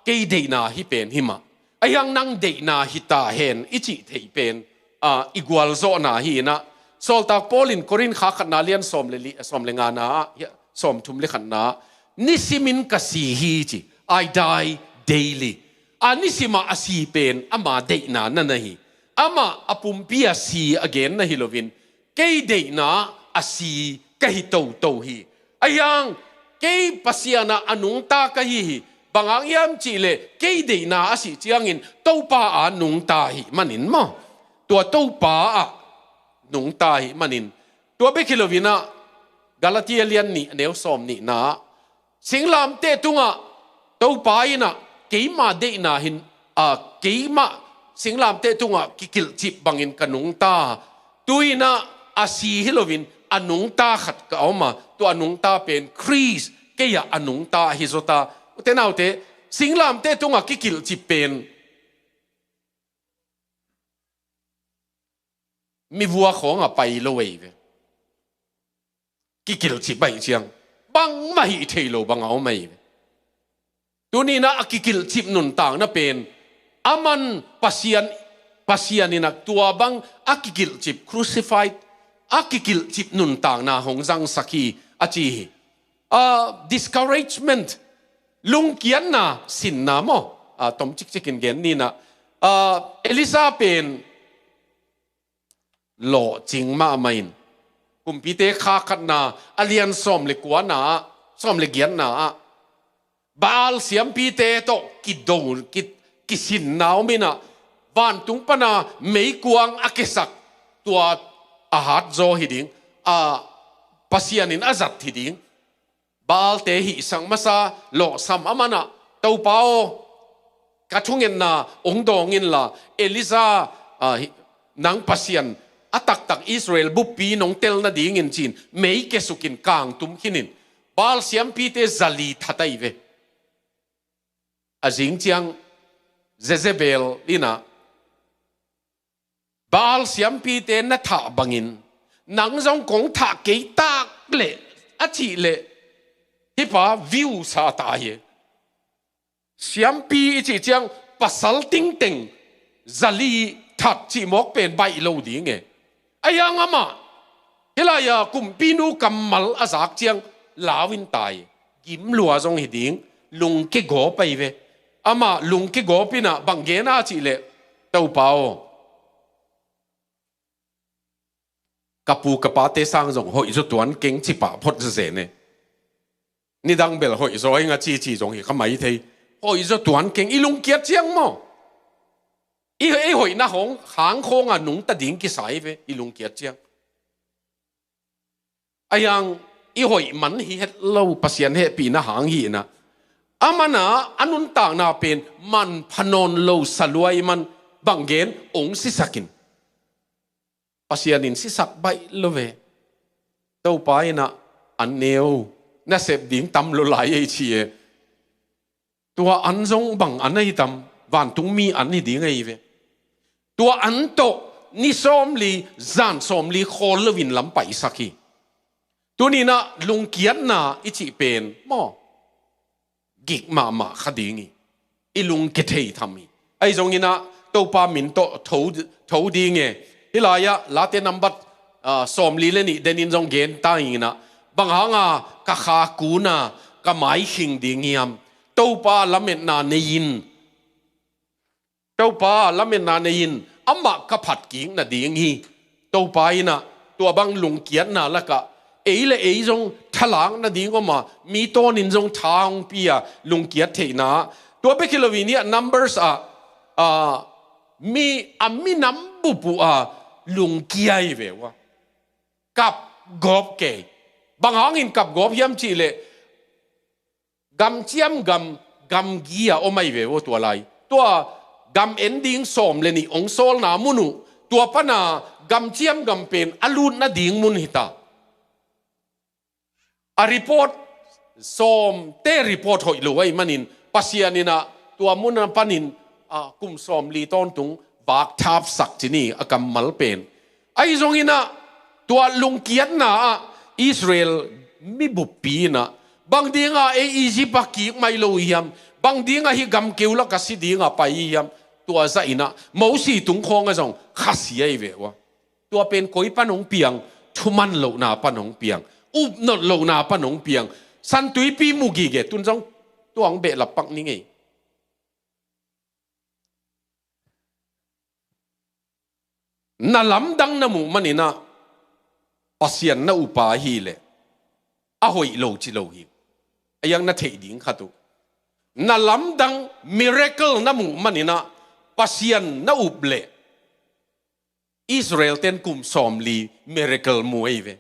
kei deihna hih pen hi mah, ahi hang nang deihna hi ta hen i cih theih pen, a, i gualzawhna hi-in ah, Sawltak Paul in Korinth khatna lian sawm le li, sawm le ngana ah, sawm thum le khatna ah, nisimin ka si hi ci, I die daily. A nisim ah a si pen ama deihna na na hi. Amah a pumpi a si a gen na hi lo in, kei deihna a si ka hi toto hi. Ahi hang, kei Pasian ah a nungta ka hi hi. Bang hang hiam cih leh, kei deihna a sih ciangin Topa a nungta ahih manin maw. Tua Topa ah nungta ahih manin. Tua bek hi lo in ah, Galatia lian nih, a neu sawm nihna ah, singlamteh tungah Topa in ah, keima deihna hin, a, keimah singlamteh tungah kikilhcip bangin ka nungta. Tu-in ah a si hi lo in a nungta khat ka om a, tua a nungta pen Khrist, kei ah a nungta ahi zaw ta. U te nau te, singlamteh tungah kikilhcip pen mi vua khawng a pai lo ei ve. Kikilhcip ahih ciang, bangmah hih thei lo bang a om ei ve. Tuni-in ah a kikilhcip nuntakna pen, aman Pasian, Pasian in ah tua bang a kikilhcip, crucified, a kikilhcip nuntakna hong zangsak hi a ci hi. A, discouragement, Lungkiatna, sinna maw? A, tom cikcikin gen ni na. A, Elisa pen lawhcing mahmah in, Kumpite kha khatna a lian sawm le kuana ah, sawm le giatna ah, Baal siampite tawh kido, ki, kisinna om in ah, vantung pana meikuang a kiasak, tua a hatzaw hi ding, a, Pasian in a zat hi ding. Baalte hihsak masa, lawhsam a man ah, Topa aw, ka thungetna hong dawng inla, Elisa, a, hi, nang Pasian a taktak Israel buppi nong tel nadingin ci-in mei kiasukin kangtum khinin, Baal siampite zali that ahi ve. A zing ciang Jezebel in ah, Baal siampite na thah bangin nang zong kong thah kei tak leh, a cih leh, hih pa view sa ta hi. Siampi i cih ciang pasal tingteng zali that cih mawk pen baih lo ding e. Ahi hang amah, hih lai-a kumpinu kammal a zak ciang lau in tai, gim lua zong hi ding, lungkia gawp ahi ve. Amah lungkia gawp in ah bang gen a cih leh, Topa aw, ka pu ka pate sang zong hoih zaw tuan keng, ci pah phot zezen e. Nidang bel hoih zaw ing a cici zong hi kha mai thei. Hoih zaw tuan keng, i lungkiat ciang maw? I, i hoihna hong, hang khawng a nungta ding kisai ve, i lungkiat ciang. Ahi hang i hoih man hi het lo, Pasian hehpihna hang hi in ah, a man ah a nuntakna pen manpha nawn lo sa lua ahih man, bang gen, hong sisakin. Pasian in sisak baih lo ve. Topa in ah, an neu, na sep ding tam lo lai ei ci e. Tua an zong bang an ahi tam, vantungmi an hi ding ahi ve. Tua an tawh ni sawmli, zan sawmli khawl loin lam paisak hi. Tuni in ah lungkiatna i cih pen maw, gik mahmah kha ding hi. I lungkia thei tham hi. Ahi zongin ah Topa min tawh tho, tho ding e. Hih lai-ah Late nambat, a, sawmli le nih denin zong gen ta ing in ah, bang hanga ka kha kun a ka mai khing ding hiam? Topa lametna nei in. Topa lametna nei in, amah ka phat kik nading hi. Topa in ah tua bang lungkiatna lakah ei le ei zong thalak nading om a, mi tawnin zong tha hong pia, lungkiat theihna. Tua bek hi loin hih ah Numbers ah, a, mi, a minam bup uh a lungkia hi ve uh a. Kap gawp kei. Bang hangin kap gawp hiam cih leh, gamciam gam, gamgi a om ahi ve uh tua lai. Tua gam en ding sawm le nih hong sawlna mun uh, tua pana gamciam gam pen a lut nading mun hi ta. A report, sawmte report hoih lo ahih manin, Pasian in ah tua mun a panin, a, kum sawmli tawntung vak thapsak ci ni, a kammal pen. Ahi zongin ah tua lungkiatna ah Israel mi buppi in ah, bang dinga ei Egypt ah kik mai lo i hiam? Bang dinga hih gamkeu lakah si dinga pai i hiam? Tua zah in ah Mosi tung khawng ah zong khasia hi ve uh a. Tua pen koi pan hong piang? Thuman lohna pan hong piang, upnot lohna pan hong piang. San Tuipi mu gige, tun zong tua hong behlap pak ni ngei. Na lamdang na muh manin ah Pasian na up a hi leh, a hoih lo ci lo hi. A iang na theih ding khat uh. Na lamdang miracle na muh manin ah Pasian na up leh, Israel ten kum sawmli miracle mu ei ve.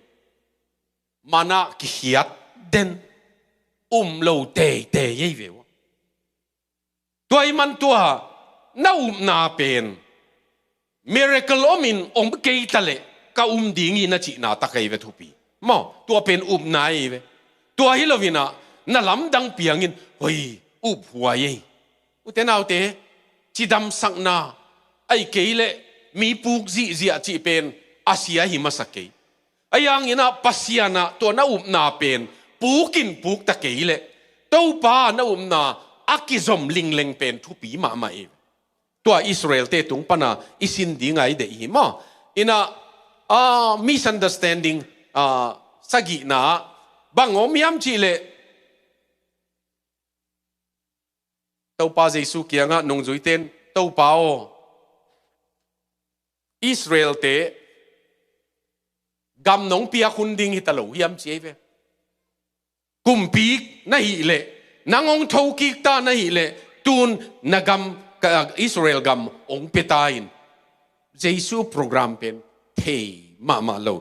Mana kikhiat den, um lo teitei ei ve uh. Tua ahih man tua na upna pen miracle om in om kei ta leh ka um ding hi na cihna tak ei ve thupi. Maw, tua pen upna ei ve. Tua hi loin ah na lamdang piangin, hoi, uphuai ei. Ute naute, cidamsakna, ahih kei leh mi puk zihziah cih pen a sia hi masa kei. Ahi hangin ah Pasian ah tua na upna pen pukin pukta kei leh, Topa na upna a kizom lingleng pen thupi mahmah hi. Tua Israel-te tung pana i sin ding a i deih hi maw? In ah, ah, misunderstanding, ah, sagihna ah bang om hiam cih leh, Topa Jesu kiangah nungzuite in, "Topa aw, Israelte gam nong piak hun ding hi ta lo hiam?" ci hi ve. "Kumpi na hih leh, nang hong thokik ta na hih leh, tun na gam, ka Israel gam hong pia ta in." Jesu program pen thei mahmah lo,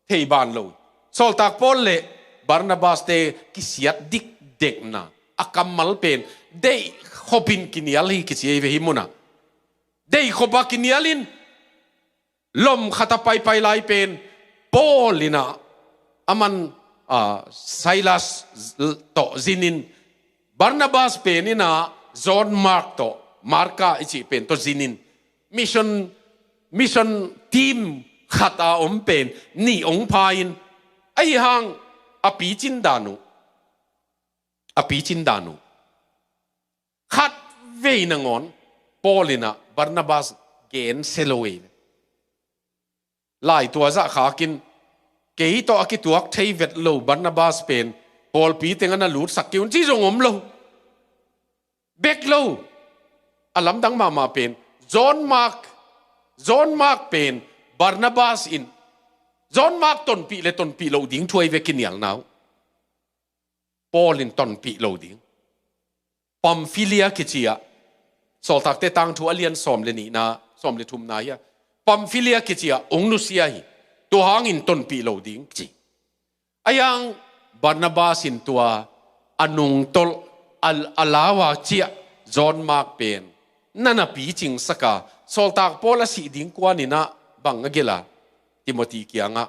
thei ban lo. Sawltak Paul le Barnabas te kisiat dikdekna, a kammal pen deih khopin kinial hi kici hi ve hih munah. Deih khopa kinialin lom khata paipai lai pen Paul in ah, aman, ah, Silas tawh zinin, Barnabas pen in ah John Mark tawh, Marka i cih pen tawh zinin, mission, mission team khat a om pen nih hong pha in, ahi hang a picin dan uh, a picin dan uh khat vei nangawn Paul in ah Barnabas gensia lo hi. Lai tua zah khakin kei tawh a kituak thei vet lo Barnabas pen pawlpi tengah na lutsak kei un ci zong om lo. Bek lo. A lamdang mahmah pen John Mark, John Mark pen Barnabas in John Mark tonpih le tonpih loh ding thu hi ve kinialna uh. Paul in tonpih lo ding. Pamfilia kici ah, Sawltakte tangthu a lian sawm le nihna, sawm le thumna hi a, Pamfilia kici ah hong nusia hi. Tua hangin tonpih lo ding ci. Ahi hang Barnabas in tua a nungtolh, a, a lau a ciah John Mark pen na na picingsak a, Sawltak Paul a sih ding kuan in ah bang a gelh a, Timothy kiangah,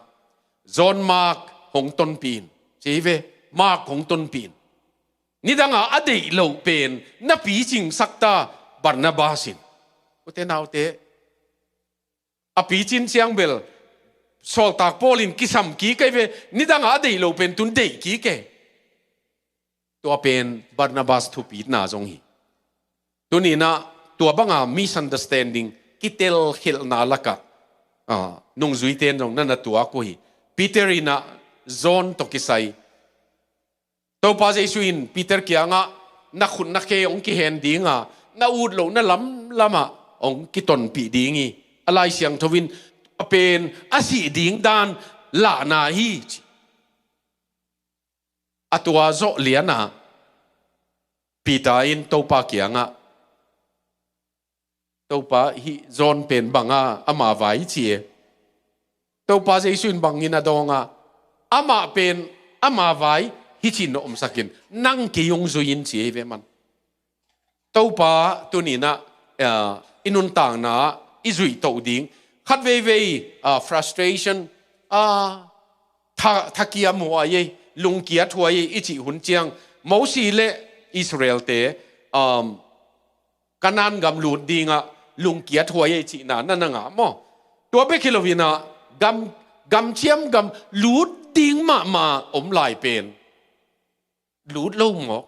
"John Mark hong tonpih in," ci hi ve. "Mark hong tonpih in." Nidang a a deih loh pen na picingsak ta Barnabas in. Ute naute, a picin ciang bel Sawltak Paul in kisam kik hi ve, nidang a a deih loh pen tun deih kik hi. Tua pen Barnabas thupitna zong hi. Tuni in ah tua banga misunderstanding, kitelkhialhna lakah, ah, nungzuite in zong na na tuak uh hi. Peter in ah John tawh kisai, Topa Jesu in Peter kiangah, "Na khut na khe hong kihen ding a, na ut lohna lamlamah hong kitonpih ding hi. A Lai Siangtho in tua pen a sih ding dan lahna hi," ci. A tua zawh lianah Peter in Topa kiangah, "Topa, hih John pen bang a ama vai?" ci hi. Topa Jesu in bangin a dawng a, "Amah pen ama vai hi ci-in na omsak in, nang kei hong zui in," ci hi ve man. Topa tuni in ah, ah, i nuntakna ah i zuih toh ding. Khat veivei, ah, frustration, ah, tha, thakiam huai ei, lungkiat huai ei i cih hun ciang, Mosi le Israelte, um, Kanaan gam lut dingah lungkiat huai ei cihna na na ngah maw? Tua bek hi lo in ah gam, gam ciam gam lut ding mahmah om lai pen lut lo mawk.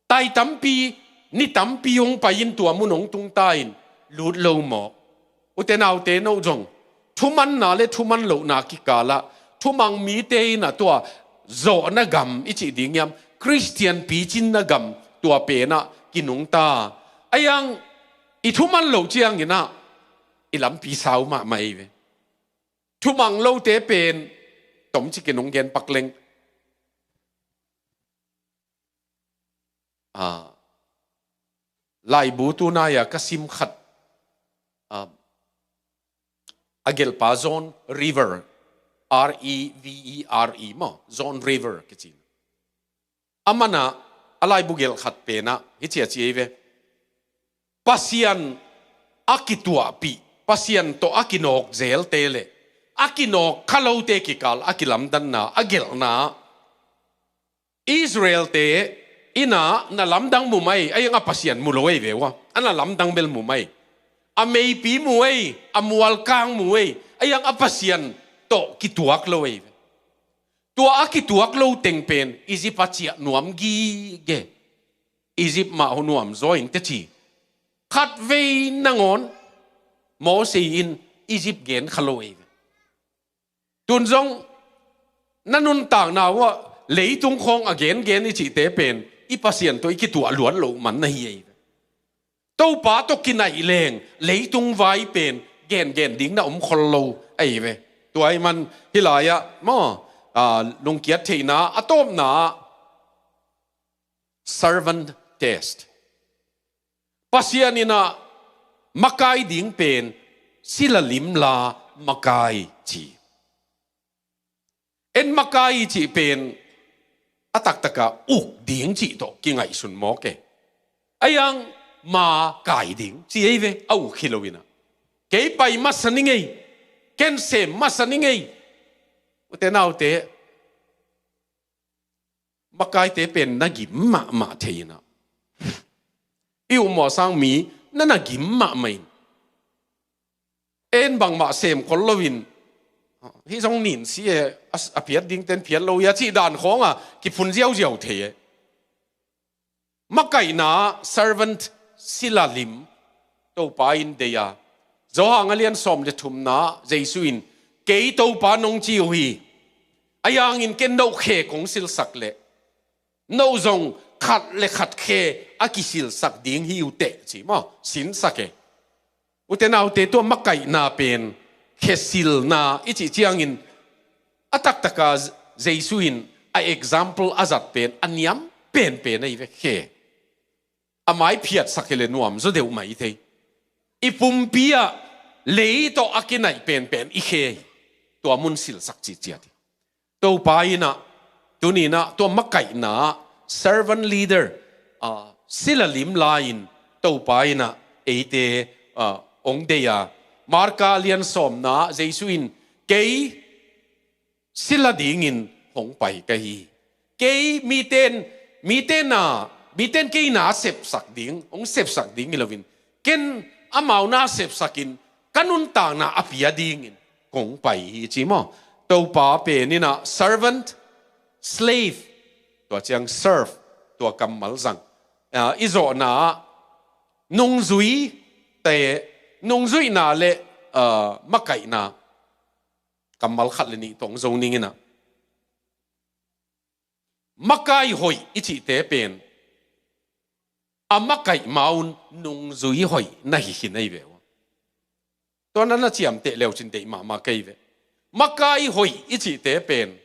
Tai tampi, ni tampi hong pai in tua mun hong tung ta in lut lo mawk. Ute naute, no zong thumanna le thuman lohna kikalah thumang mite in ah tua zawhna gam i cih ding hiam, Khristian picinna gam tua pen ah kinungta. Ahi hang i thuman loh ciangin ah i lampi sau mahmah hi ve. Thumang lote pen tomcik in hong gen pak leng. Ah, laibu tunai-a ka sim khat, ah, a gelhpa John Revere, R E V E R E maw, John Revere kici. Aman ah a laibu gelh khat pen ah hici a ci hi ve. Pasian a kituahpih, Pasian tawh a kinawk zelte le a kinawk kha lote kikal a kilamdanna, a gelhna, Israelte in ah na lamdang mu mai, ahi hang a Pasian mu lo ei ve ua. A na lamdang bel mu mai. A meipi mu ei, a mualkang mu ei, ahi hang a Pasian tawh kituak lo ei ve. Tua a kituak lo teng pen Egypt ah ciah nuam gige. Egypt mah hua nuam zaw in teci. Khat vei nangawn Mosi in Egypt gen kha lo ei ve. Tun zong na nuntakna uah leitung khawng a gengen i cihte pen i Pasian tawh i kituah luat loh man na hi ei ve. Topa tawh kinaih leng leitung vai pen gengen ding na om khol lo ei ve. Tua ahih man hih lai-ah maw, aa, lungkiat theihna a tawpna ah servant test. Pasian in ah makai ding pen sila limla makai ci. En makai cih pen a taktak a uk ding cih tawh kingaihsun mawk e. Ahi hang makai ding ci ei ve, a uk hi lo in ah. Kei pai masa ning ei, ken sem masa ning ei. U te nau te, makaite pen na gim mahmah thei in ah, i upmawh sang mi na na gim mahmah in, en bangmah sem khol lo in, hih zong nin si e, a, a phiat ding ten phiat lo ia cih dan khawng a kiphun ziauziau thei e. Makaihna servant sila lim Topa in deih a. Johan a lian sawm le thumna Jesu in, kei Topa nong ci uh hi. Ahi hangin ken no khe kong silsak leh no zong khat le khat khe a kisilsak ding hi uh teh ci maw, sinsak e. U te nau te, tua makaihna pen khesilna i cih ciangin a taktak a Jesu in a example a zat pen a niam penpen ahi ve, khe. A mai phiatsak hi le nuam zaw deuh mai thei. I pumpi ah lei tawh a kinaih penpen i khe hi. Tua mun silsak cihciat hi. Topa in ah tuni in ah tua makaihna ah servant leader, ah, sila limla in Topa in ah eite, ah, hong deih a. Marka lian sawmna Jesu in, kei sila dingin hong pai ka hi. Kei miten, miten na, miten kei na sepsak ding, hong sepsak ding hi loin, ken amau na sepsakin ka nuntakna a pia dingin kong pai hi ci maw. Topa pen in ah servant, slave, tua ciang serve, tua kammal zang. Ah, i zawhna ah nungzui te, nungzuihna le, ah, makaihna kammal khat le nih tawh hong zo ning in ah. Makai hoih i cihte pen a makaih ma-un nungzui hoih na hi khin ahi ve uh. Tua na na ciamteh leucin deih mahmah kei ve. Makai hoih i cihte pen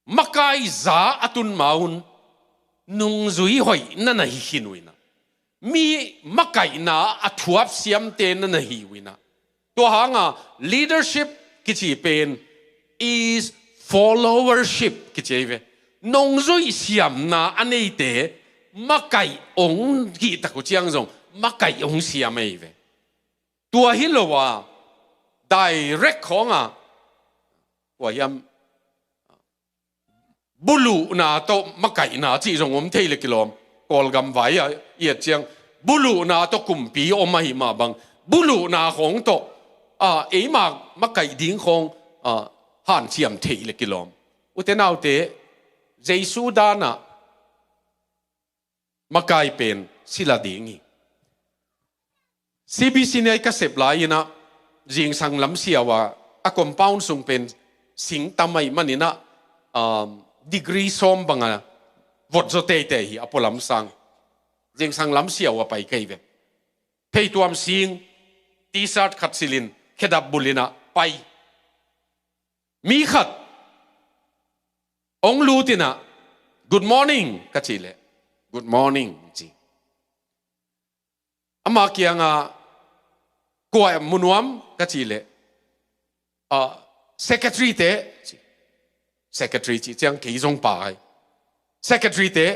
makai za a tun ma-un nungzui hoih na na hi khin uh in ah. Mi makaihna a thuap siamte na na hi uh in ah. Tua hanga leadership kici pen is followership kici ahi ve. Nungzuih siamna a neite makaih hong hih tak uh ciang zong makaih hong siam ahi ve. Tua hi lo a direct khawng a, kua hiam, buluhna tawh makaihna cih zong om thei le kilawm. Kawlgam vai a i et ciang buluhna tawh kumpi om ahih mah bang, buluhna khawng tawh, ah, eima makaih ding khawng, ah, hanciam thei le kilawm. U te nau te, Jesu dan ah makai pen sila ding hi. C B C nei ka sep lai in ah zingsang lam siau a, a compound sung pen sing tam ahih man in ah, um, degree sawm bang a vot zaw teitei hi, a pualam sang. Zingsang lam siau a pai ka hi ve. Theituam sing, T-shirt khat silh in, khedap bul in ah pai. Mi khat hong lut in ah, "Good morning," ka cih leh, "Good morning," ci. Ama kiangah, "Kua mu nuam?" ka cih leh, "Ah, secretary te," ci. Secretary cih ciang kei zong pa ai. "Secretary te."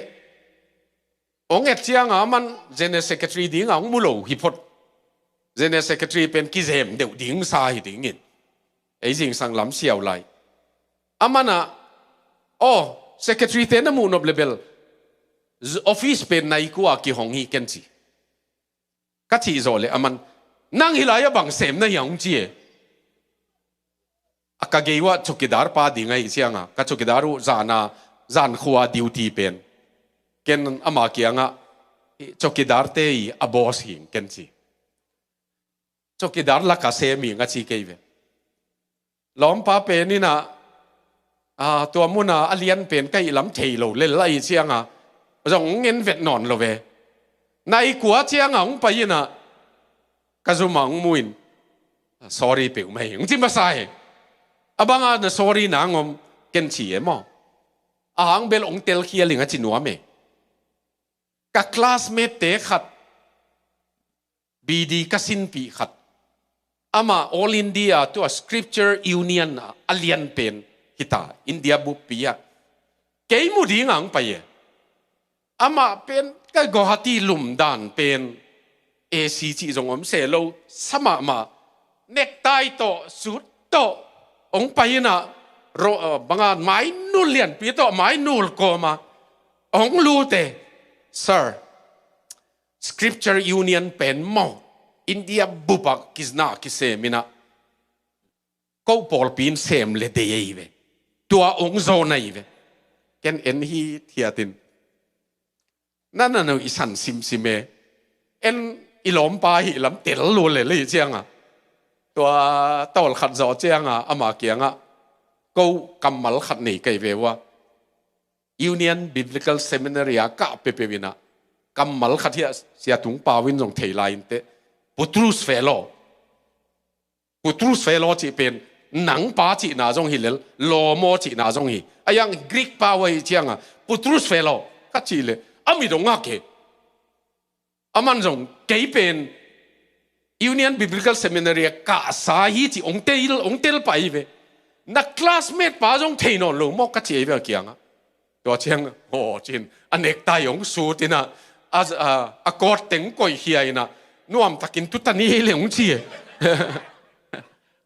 Hong et ciangah aman General Secretary dingah hong mu lo hi phot. General Secretary pen kizem deuh ding sa hi dingin, ei zingsang lam siau lai. Aman ah, "Aw, Secretary te na muh nop le bel, z-, office pen nai kua kihong hi ken," ci. Ka cih zawh leh aman, "Nang hih lai-ah bang sem na hiam?" hong ci e. A ka gei uah chowkidar pa ding ahih ciangah, ka chowkidar uh zana, zankhua duty pen. Ken ama kiangah, "Chowkidar te i a boss hi ing ken," ci. "Chowkidar laka sem hi ing," a ci kei ve. Lawmpa pen in ah, a, tua muna a lian pen ka hih lam thei lo lel ahi cianga zong hong en vet nawn lo ve. Nai kua cianga hong pai inah ka zuma hong mu in, "Sorry peuhmah hi," hong ci masa hi. "A banga na sorry nang om?" ken ci e maw. "A hang bel hong telkhial ing," a ci nuam e. Ka classmate te khat, B D ka sinpih khat, amah All India tua Scripture Union a lian pen hita, India buppi ah. Kei mu dinga hong pai e. Amah pen ka Guwahati lumdan pen A C cih zong om se lo sa mahmah, necktie tawh, suit tawh hong pai inah, ro-, uh, banga mainul lianpi tawh mainul kawma hong lute. "Sir, Scripture Union pen maw, India bupa kizna kisem inah, ko pawlpi in sem le dei ahi ve. Tua hong zawn ahi ve." Ken en hithiatin, "Na na no i san simsim e. En i lawmpa hi lam tel lua le lei cianga." Tua tawlkhat zawh cianga ama kiangah, "Ko kammal khat nei kai ve ua. Union Biblical Seminary a kah peuhpeuh inah kammal khat hi a, Sia Tung Pau in zong thei lai inteh, Putrus Fellow." Putrus Fellow cih pen nangpa cihna zong hi lel, lawmaw cihna zong hi. A yang Greek pau ahi cianga Putrus Fellow ka cih leh a mit hong ngak hi. Aman zong, "Kei pen Union Biblical Seminary a kahsa hi," ci hong tel, hong tel pah hi ve. "Na classmate pa zong thei nawn lo maw?" ka ci ahi ve a kiangah. Tua ciang, "Aw," cin, a necktie hong sut inah, a, a, a coat teng koihkhia inah, "Nuamtakin tuta ni hi leh," hong ci e.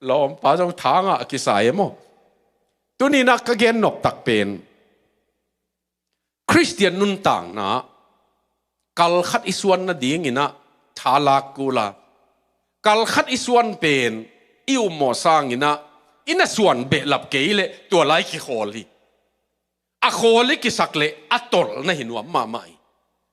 Lawmpa zong thangah a kisa e maw. Tuninah ka gen noptak pen, Khristian nuntakna kal khat i suan nadinginah tha lak kul a, kal khat i suan pen i ummawh sanginah i na suan behlap kei leh tua lai kikhawl hi. A khawl i kisak leh a tolh na hi nuam mahmah hi.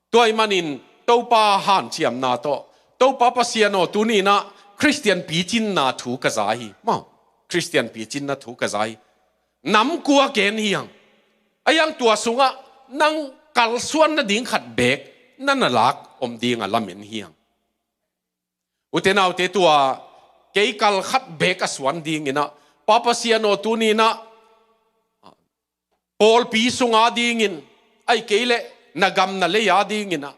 Tua ahih manin Topa hanciamna tawh, "Topa Pasian aw, tuninah Khristian picinna thu ka za hi maw. Khristian picinna thu ka za hi. Nam kua gen hi hang. A yang tua sungah nang kalsuan nading khat beek na na lak om dinga lamen hi hang." Ute naute, tua kei kal khat beek a suan dinginah, "Pa Pasian aw, tuninah pawlpi sunga dingin, ahih kei leh na gam na lei a dinginah,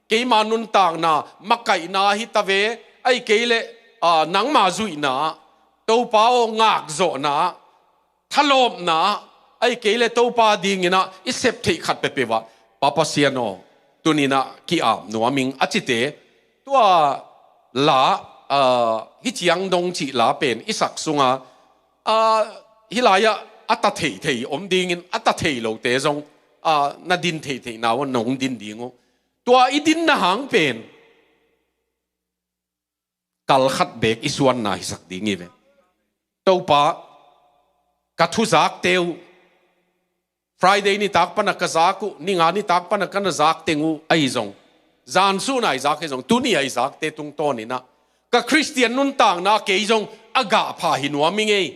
keima nuntakna makaihna hi ta ve, ahih kei leh, aa, nangma zuihna, Topa aw ngakzawhna, thalawpna, ahih kei leh Topa dinginah i sep theih khat peuhpeuh ah, Pa Pasian aw, tuninah ki-ap nuam ing," a cite, tua la, aa, hih ciang dong cih la pen i sak sunga, aa, hih lai-ah a ta theithei om dingin, a ta thei lote zong, aa, na din theitheihna uh ah nong din ding uh. Tua i dinna hang pen kal khat beek i suanna hisak ding hi ve. "Topa, ka thuzakte uh, Friday nitak pana ka zak uh, ninga nitak pana ka na zak teng uh ahi zong, zansuhna i zak ahi zong, tuni a i zakte tungtawninah ka Khristian nuntakna kei zong a gahpha hi nuam i ngei.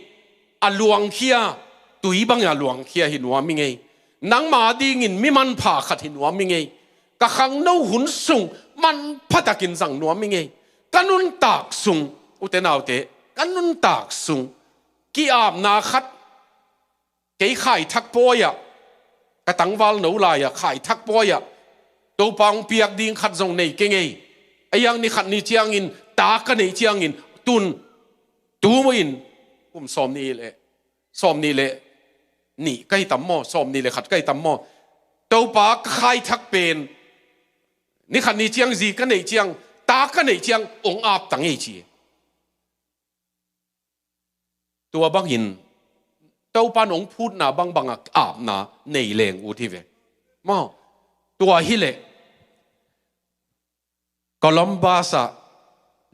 A luangkhia, tui bangin a luangkhia hi nuam i ngei. Nangma dingin mi manpha khat hi nuam i ngei. Ka khangno hun sung manphatakin zang nuam i ngei. Ka nuntak sung, ute naute, ka nuntak sung ki-apna khat, kei khaithak pawi-ah, ka tangval no lai-ah khaithak pawi-ah Topa hong piak ding khat zong nei kei ngei. A yang nikhat ni ciangin, ta ka neih ciangin, tun, tu in, kum sawm nih leh, sawm nih leh nih ka hi tam maw, sawm nih leh khat ka hi tam maw, Topa ka khaithak pen nikhat ni ciang zi ka neih ciang, ta ka neih ciang hong ap ta ngei," ci. Tua bangin Topa in hong phutna bangbangah apna nei leng ut hi ve. Maw, tua hileh Columbus ah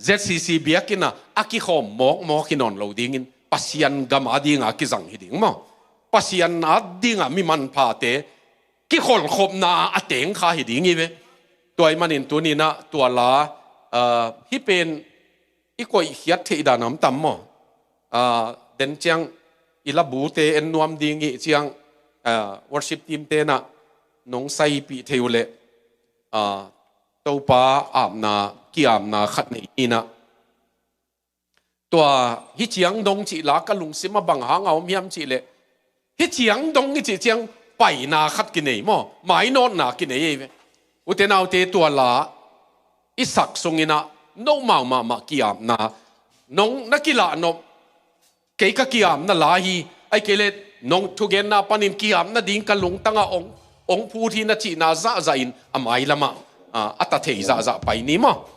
Z C C biakinn ah a kikhawm mawkmawk hi nawn lo dingin, Pasian gam a dinga kizang hi ding maw. Pasian a dinga mi manphate kikholhkhopna a teng kha hi ding hi ve. Tua ahih manin tuninah tua la, ah, hih pen i koihkhiat theih dan a om tam maw? Ah, den ciang i labute en nuam ding i ciang, ah, worship team tenah nong saipih thei uh leh, ah, Topa apna, kiapna khat nei inah. Tua hih ciang dong cih la ka lungsim a bang hang a om hiam cih leh, hih ciang dong i cih ciang paina khat kinei maw, mainawtna kinei ei ve. Ute naute, tua la i sak sunginah no mau mahmah kiapna, nong na kilah nop, kei ka kiapna la hi, ai kei leh nong thugenna panin kiapna ding ka lungtangah ong, ong phut hi na cihna zahzah in a mailamah, ah, a ta thei zahzah pai ni maw.